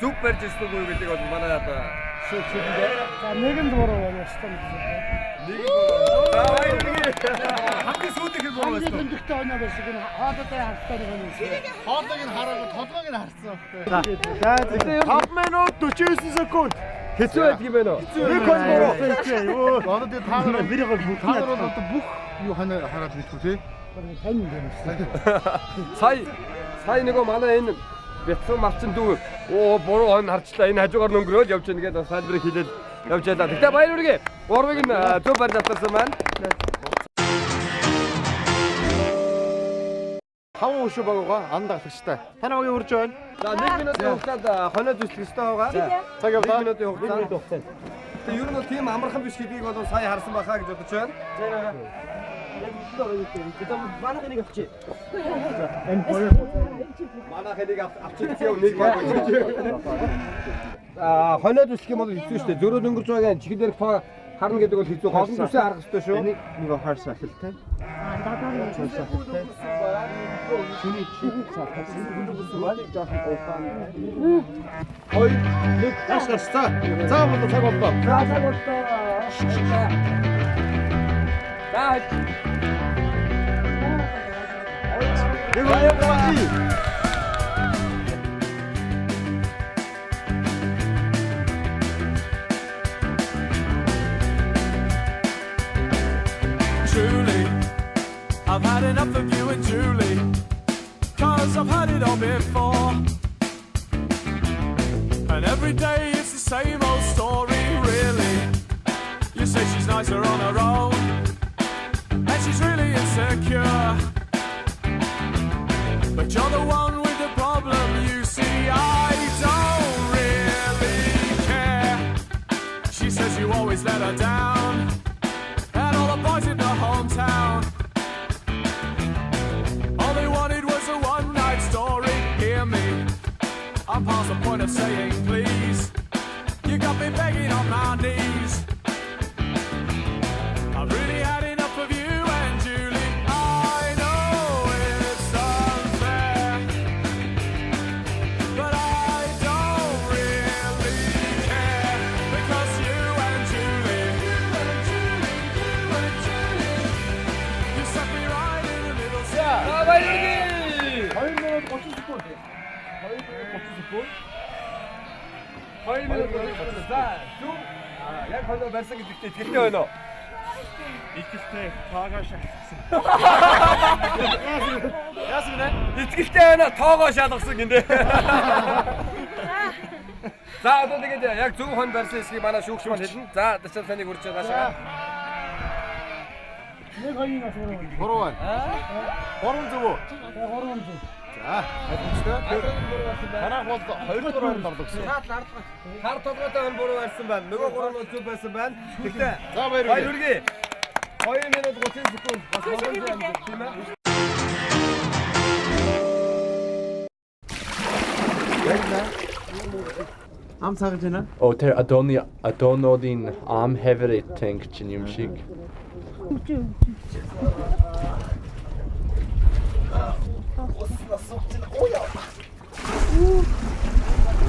зөв барьж ирсэн үгүй гэдгийг бол манай шүүх шүлэндээ. За нэгэнд буруу байна ёстой юм шиг. Нэг буруу. За баярлалаа. Хамгийн сүүлийнх нь буруу байсан. Хамгийн тэмдэгтэй хонио байсан гэнэ хоолойтой харцтай нэг хонио. Хоолойг нь хараагүй толгойг нь харсан байхгүй. За 5 минут 49 секунд. Хэцүү байдаг юм байна уу? Нэг хон буруу. Юу? Одоо тэгээ та нар та нар бол одоо бүх юу хонио хараад мэдгүй тий. Тань юм байна. Сая нөгөө манай энэ бяцхан малчин дүү оо буруу хон харчлаа. Энэ хажуугаар нөнгөрөөл явж гэнэ гэдээ салбарыг хийлээд явж байлаа. Тэгтээ баяр хүргэе. Гурвыг нь зөв барьж авсан байна. Таван өшөө баг байгаа анд алагчтай. Таны багийн үрж байна. За 1 минутын хугацаанд хонио зүслэх ёстой байгаа. Цаг явлаа. 1 минутын хугацаанд. Тэгтээ ер нь бол тийм амархан биш гэдгийг бол сая харсан байхаа гэж бодож байна. Яг үндэ манайх энийг авчи. Манайх энийг авчиж яв нэг баг гэж. Аа хонио зүслэх юм бол хэцүү шүү дээ. Зөрөө дөнгөрж байгаа чихэн дээрх тоо харна гэдэг бол хэцүү. Гол нь зүсээ харах ёстой шүү. Энийг нэг харсан ахalтай. Чиний чиг цаасан. Жоохон удаан. 2 1 Гаш гаш за. За болоо цаг боллоо. За цаг боллоо. За. Нэг хоёр гурав. enough of you and Julie, 'cause I've had it all before. And every day it's the same old story, really. You say she's nicer on her own, and she's really insecure. But you're the one with the problem, you see, I don't really care. She says you always let her down, and all the boys in the hometown. All they wanted was a one-night story, hear me. I'm past the point of saying please. You got me begging on my knees. I've really had enough of you and Julie. I know it's unfair, but I don't really care, because you and Julie, you and Julie, you and Julie, you set me right in the middle. За баярлалаа. 2 минут 30 секунд. 2 минут 30 секунд. 2 минут 30 секунд. За, зөв яг хоноо барьсан гэдэгт итгэлтэй байна уу? Итгэлтэй тоогоо шалгасан. Яасан гинэ? Итгэлтэй байна, тоогоо шалгасан гинэ. За одоо тэгээд яг зөв хон барьсан хэсгийг манай шүүгч маань хэлнэ. За, Дачаа таныг үрж байгаа. Нэг хоёрын бас гурван. Гурван байна. Гурван зөв үү? Гурван зөв. За, ойлгомжтой. Танайх бол 2 дугаар байранд орлоо гэсэн. Хар толгойтой хон буруу барьсан байна. Нөгөө гурван нь зөв байсан байна. Тэгтээ. За баяр Баяр хүргэе. 2 минут 30 секунд. Бас боломжтой юм тийм ээ. Ам цагж байна. Оо тэр Адоны Адонодын ам everything чинь юм шиг.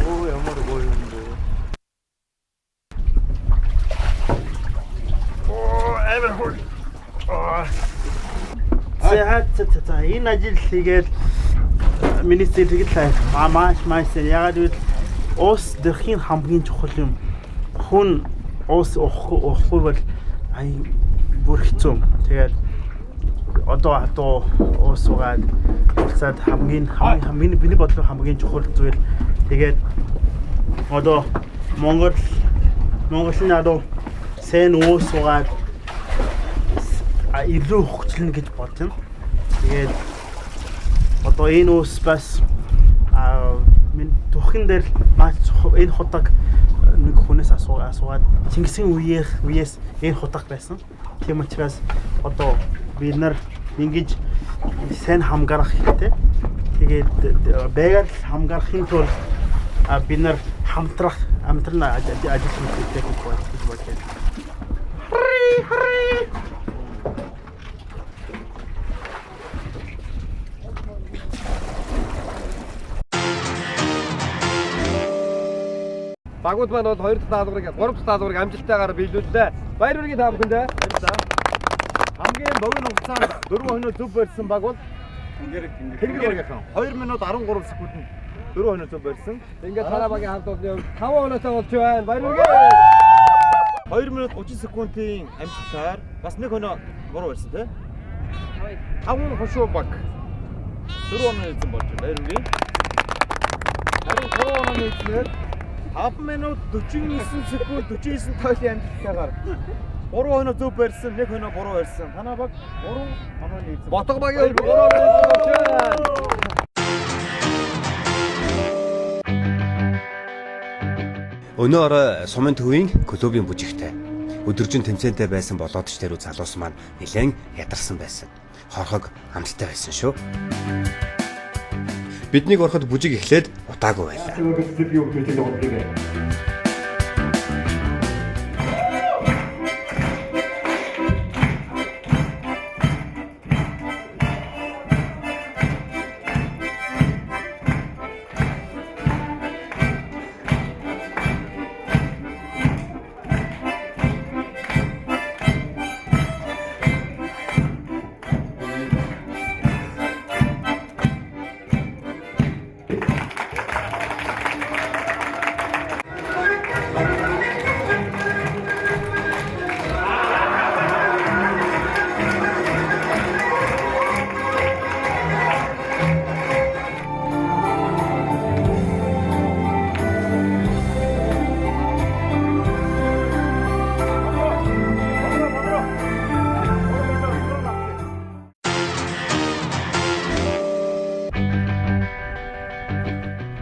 Оо ямар гоё юм бэ. Оо амар хөр. За за за энэ ажил хийгээл миний сэтгэл маш маш ягаад гэвэл уус дэрхийн хамгийн чухал юм. Хүн уус уухгүй бол ай бүр хэцүү. Тэгээд одоо уус уугаад уулзаад хамгийн хамгийн миний бодлоор хамгийн чухал зүйл. Тэгээд одоо Монголын одоо сайн уус уугаад илүү хөгжлөнө гэж бодно. Тэгээд одоо энэ уус бас минь түүхэн дээр маш энэ худаг нэг хүнээс асуугаад Чингисийн үеэс энэ худаг байсан. Тийм учраас одоо бид нар ингэж сайн хамгарах хэрэгтэй. Тэгээд байгаль хамгарахын тулд бид нар хамтрах амтран ажил хийх хэрэгтэй гэж бодож байна. Харри харри. Багууд маань бол 2 дахь даалгаврыг 3 дахь даалгаврыг амжилттайгаар биелүүллээ. Баяр хүргэе та бүхэндээ. Баярлалаа. Хамгийн богино хугацаанд 4 хоноо зөв барьсан баг бол Тэнгэр багийнхан 2 минут 13 секундэд 4 хоноо зөв барьсан. Ингээд танай багийн хамт олонны хувьд 5 оноотой болж байна. Баяр хүргэе. 2 минут 30 секундын амжилтаар бас 1 хоноо буруу барьсан тий. 5 хошуу баг 4 онооны эзэн болж байна. Баяр хүргэе. Харин 3 онооны эзнээр 5 минут 49 секунд 49 тойлын амжилттайгаар 3 хоноо зөв барьсан, 1 хоноо буруу барьсан. Танай баг 3 онооны эзэн. Ботго багийн хувьд 3 онооны эзэн болж байна. Өнөө орой сумын төвийн клубын бүжигтэй. Өдөржин тэмцээнтэй байсан болоод ч тэр залуус маань нэлээд ядарсан байсан. Хорхог амттай байсан шүү. Биднийг ороход бүжиг эхлээд удаагүй байлаа.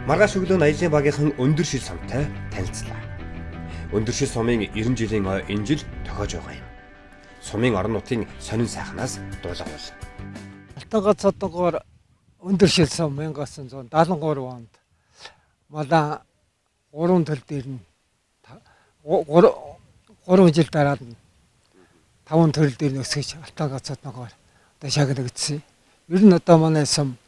Маргааш өглөө нь аялын багийнхан өндөр шил сумтай танилцлаа. Өндөр шил сумын 90 жилийн ой энэ жил тохиож байгаа юм. Сумын орон нутгийн сонин сайхнаас дуулгавал. Алтан гац содонгоор өндөр шил сум 1973 онд малаа 3 төл дээр нь 3 жил дараа нь 5 төрөл дээр нь өсгөж алтан гац содонгоор одоо шагнагдсан. Ер нь одоо манай сум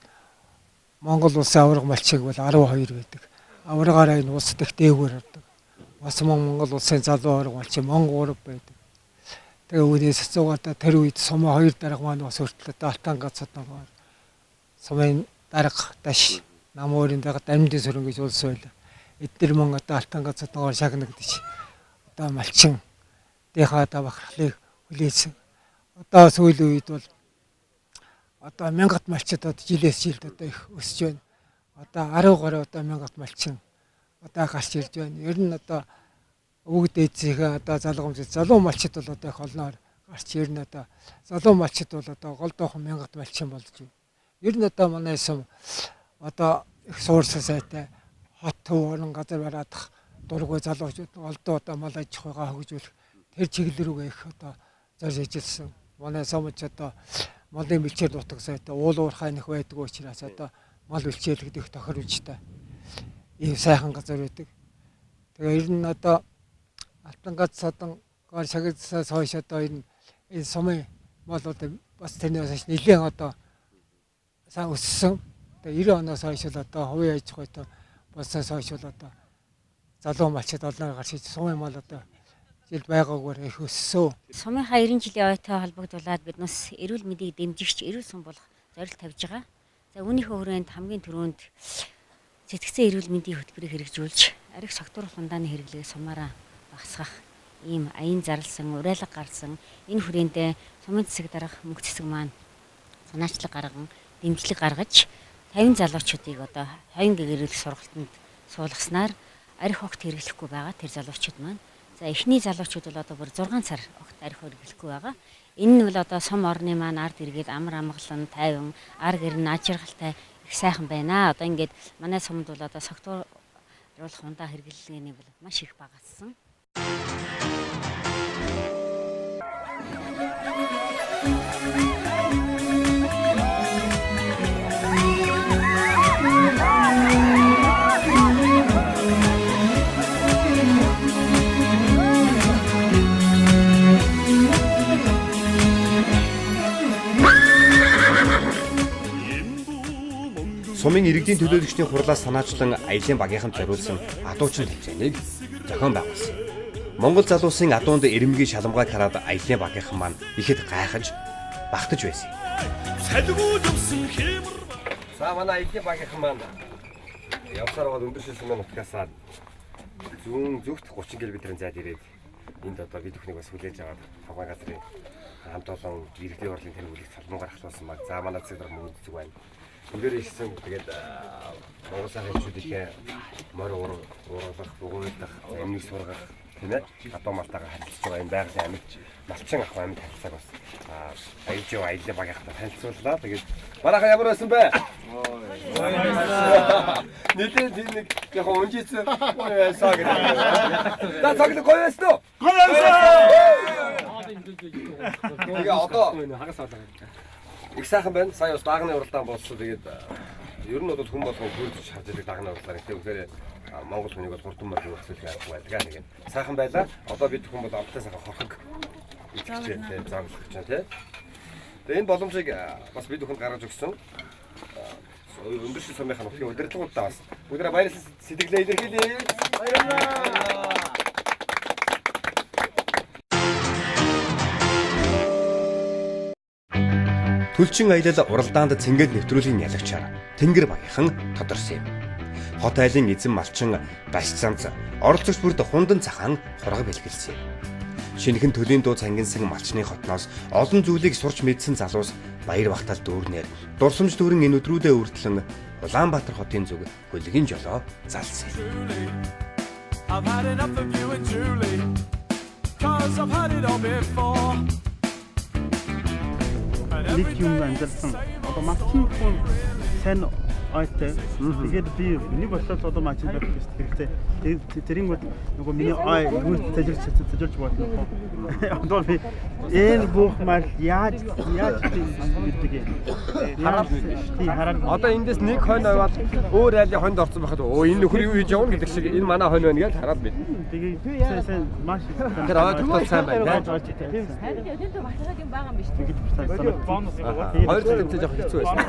Монгол улсын аварга малчиг бол 12 байдаг. Аваргаараа энэ улс дэх дээгүүр ордог. Бас мөн Монгол улсын залуу аварга малчин Монгол 3 байдаг. Тэгээ үүнээс асуугаад тэр үед сумын хоёр дарга маань бас хүртэл одоо алтан гац содонгоор сумын дарга даш намуурын дарга дамжин сүрэн гэж улс байлаа. Эдгээр мөн одоо алтан гац содонгоор шагнагдаж одоо малчин дийнхаа одоо бахархлыг хүлээсэн. Одоо сүүлийн үед бол одоо мянгат малчид одоо жилээс жилд одоо их өсөж байна. Одоо 10 гаруй одоо мянгат малчин одоо гарч ирж байна. Ер нь одоо өвөг дээдсийнхээ одоо залгамж залуу малчид бол одоо их олноор гарч ер нь одоо залуу малчид бол одоо голдоохон мянгат малчин болж байна. Ер нь одоо манай сум одоо их суурсан сайтай хот төв орон газар бараадах дургүй залуучууд олдоо одоо мал аж ахуйгаа хөгжүүлэх тэр чиглэл рүүгээ их одоо зорж ажилласан. Манай сумч одоо малын бэлчээр дутаг сайтай уул уурхай нэх байдаг учраас одоо мал бэлчээлэгдэх тохиромжтой ийм сайхан газар байдаг. Тэгээ ер нь одоо алтан гац содонгоор шагнагдсанаас хойш одоо энэ сумын мал одоо бас тэрнээс хойш нэлээд одоо сайн өссөн. Тэгээ 90 оноос хойш л одоо хувийн аж ахуйтай болсноос хойш бол одоо залуу малчид олноор гарч иж сумын мал одоо жил байгаагүйгээр их өссөн. Сумынхаа 90 жилийн ойтой холбогдуулаад бид нас эрүүл мэндийг дэмжигч эрүүл сум болох зорилт тавьж байгаа. За үүнийхээ хүрээнд хамгийн түрүүнд сэтгцэн эрүүл мэндийн хөтөлбөрийг хэрэгжүүлж арх согтуур хундааны хэрэглээг сумаараа багасгах ийм аян зарлсан, уриалга гарсан энэ хүрээндээ сумын засаг дарга мөнх цэцэг маань санаачлаг гарган дэмжлэг гаргаж 50 залуучуудыг одоо 50 гэрэлэх сургалтанд суулгаснаар арх огт хэрэглэхгүй байгаа тэр залуучууд маань. За эхний залуучууд бол одоо бүр 6 сар огт арх хэрэглэхгүй байгаа. Энэ нь бол одоо сум орны маань ард иргээд амар амгалан, тайван, ар гэр нь аж аргалтай их сайхан байна. Одоо ингээд манай сумд бол одоо согтууруулах хундаа хэрэглэний бол маш их багассан. Сумын иргэдийн төлөөлөгчдийн хурлаас санаачлан аялын багийнханд зориулсан адуучин тэмцээнийг зохион байгуулсан. Монгол залуусын адуунд ирэмгийн шаламгайг хараад аялын багийнхан маань ихэд гайхаж багтаж байсан. За манай аялын багийнхан маань явсаар байгаа өндөр шил сумын нутгаас зүүн зүгт 30 км-ийн зайд ирээд энд одоо бид бүхнийг бас хүлээж аваад тавган газрын хамт олон иргэдийн хурлын тэргүүлэх цалмгаар ахлуулсан баг. За манай засаг дарга мөн зүг байна. Бүгдээр ирсэн. Тэгээд Монгол сайхан эмчүүдийнхээ морь уруулах, бугуйлдах, амийг сургах тийм адуу малтайгаа харилцаж байгаа энэ байгалийн амьд малчин ах амьд харилцааг бас аялж яваа аялын багийнхтай танилцууллаа. Тэгээд манайхаа ямар байсан бэ? Нэлээд тийм нэг яг унжийцэн гоё байсан гэдэг. За цагт гоё байсан уу? Гоё байсан. Тэгээ одоо хагас болоо. Их сайхан байна. Сая бас даагны уралдаан болсон. Тэгээд ер нь бол хүн болгон хөрдөж харж идэг даагны уралдаан. Гэтэ үнэхээр Монгол хүнийг бол хурдан морь хөөцөлөх аргагүй байдаг нэг юм. Сайхан байлаа. Одоо бид хүн бол амттай сайхан хорхог итгэжээ тийм зааглах гэж байна тийм. Тэгээ энэ боломжийг бас бид бүхэнд гаргаж өгсөн. Өндөр шил сумынхаа нутгийн удирдлагуудаа бас бүгдээ баярлалаа сэтгэлээ илэрхийлье. Баярлалаа. Түлчин аялал уралдаанд цэнгэл нэвтрүүлгийн ялагчаар Тэнгэр багийнхан тодорсон юм. Хот айлын эзэн малчин Баш замц оролцогч бүрд хундан цахаан хураг бэлгэлсэн юм. Шинэхэн төлийн дуу цангинсан малчны хотноос олон зүйлийг сурч мэдсэн залуус баяр багтаал дүүрнээр дурсамж дүүрэн энэ өдрүүдээ үртлэн Улаанбаатар хотын зүг хөлгийн жолоо залсан юм. I've had enough of you and Julie, 'cause I've had it all before. Нэг юм анзаарсан. Одоо малчин хүн сайн ойтой. Тэгээд би миний бодлоор одоо мачид байх хэрэгтэй. Тэгээд тэрийн нөгөө миний ой юу тажирч болно. Одоо би энэ бүх мал яаж мэддэг юм. Хараад мэднэ шүү. Тийм, хараад. Одоо эндээс нэг хонь аваад өөр айлын хонд орсон байхад өө, энэ нөхөр юу хийж явна гэдэг шиг, энэ манай хонь байна гэж хараад мэднэ. Тэгээд сайн сайн маш Тэр ой тогтоол сайн байна. Тийм. Харин тэнд батархаг юм байгаа юм биш. Хоёр дахь тэмцээн жоох хэцүү байсан.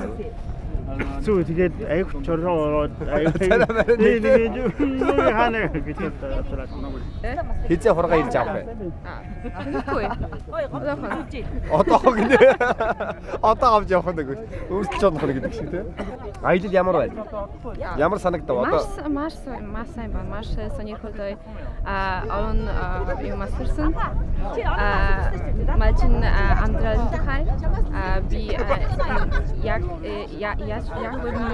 Хэцүү, тэгээд аяг чороо ороод аяг Царай нэг хаана гэж бодлоо. Хизээ хургаа ирж авах вэ? Тэгэхгүй. Одоохон. Одоо гинэ. Одоо авч явах нэг өөрсдөж онох гэдэг шиг, тийм. Аялал ямар байна? Ямар санагдав одоо? Маш маш маш сайн байна. Маш сонирхолтой. А олон юм асарсан. А малчин амьдрал тухай би яг яг яг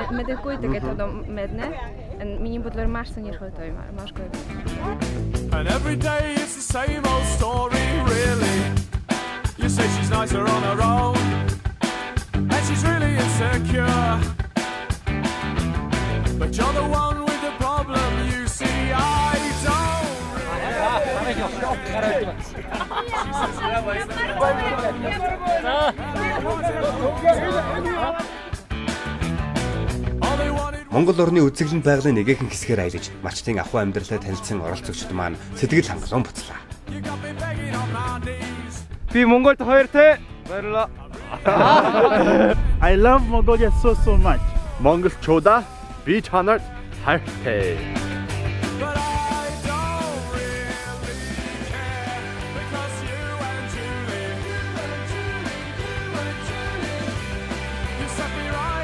мэдэхгүй, тэгээд одоо мэднэ. Миний бодлоор маш сонирхолтой, маш гоё. And every day it's the same old story, really. You say she's nicer on her own, and she's really insecure. But you're the one with the problem, you see. I don't. Really. She says, Монгол орны үзэсгэлэнт байгалийн нэгэхэн хэсгээр аялаж, малчдын ахуй амьдралаа танилцсан оролцогчид маань сэтгэл хангалуун буцлаа. Би Монголд хоёр те. Баярлалаа. I love Mongolia so so much. Монголчуудаа би чанарт хайртай. But I don't really care because you and Julie, you and Julie, you and Julie, you set me right.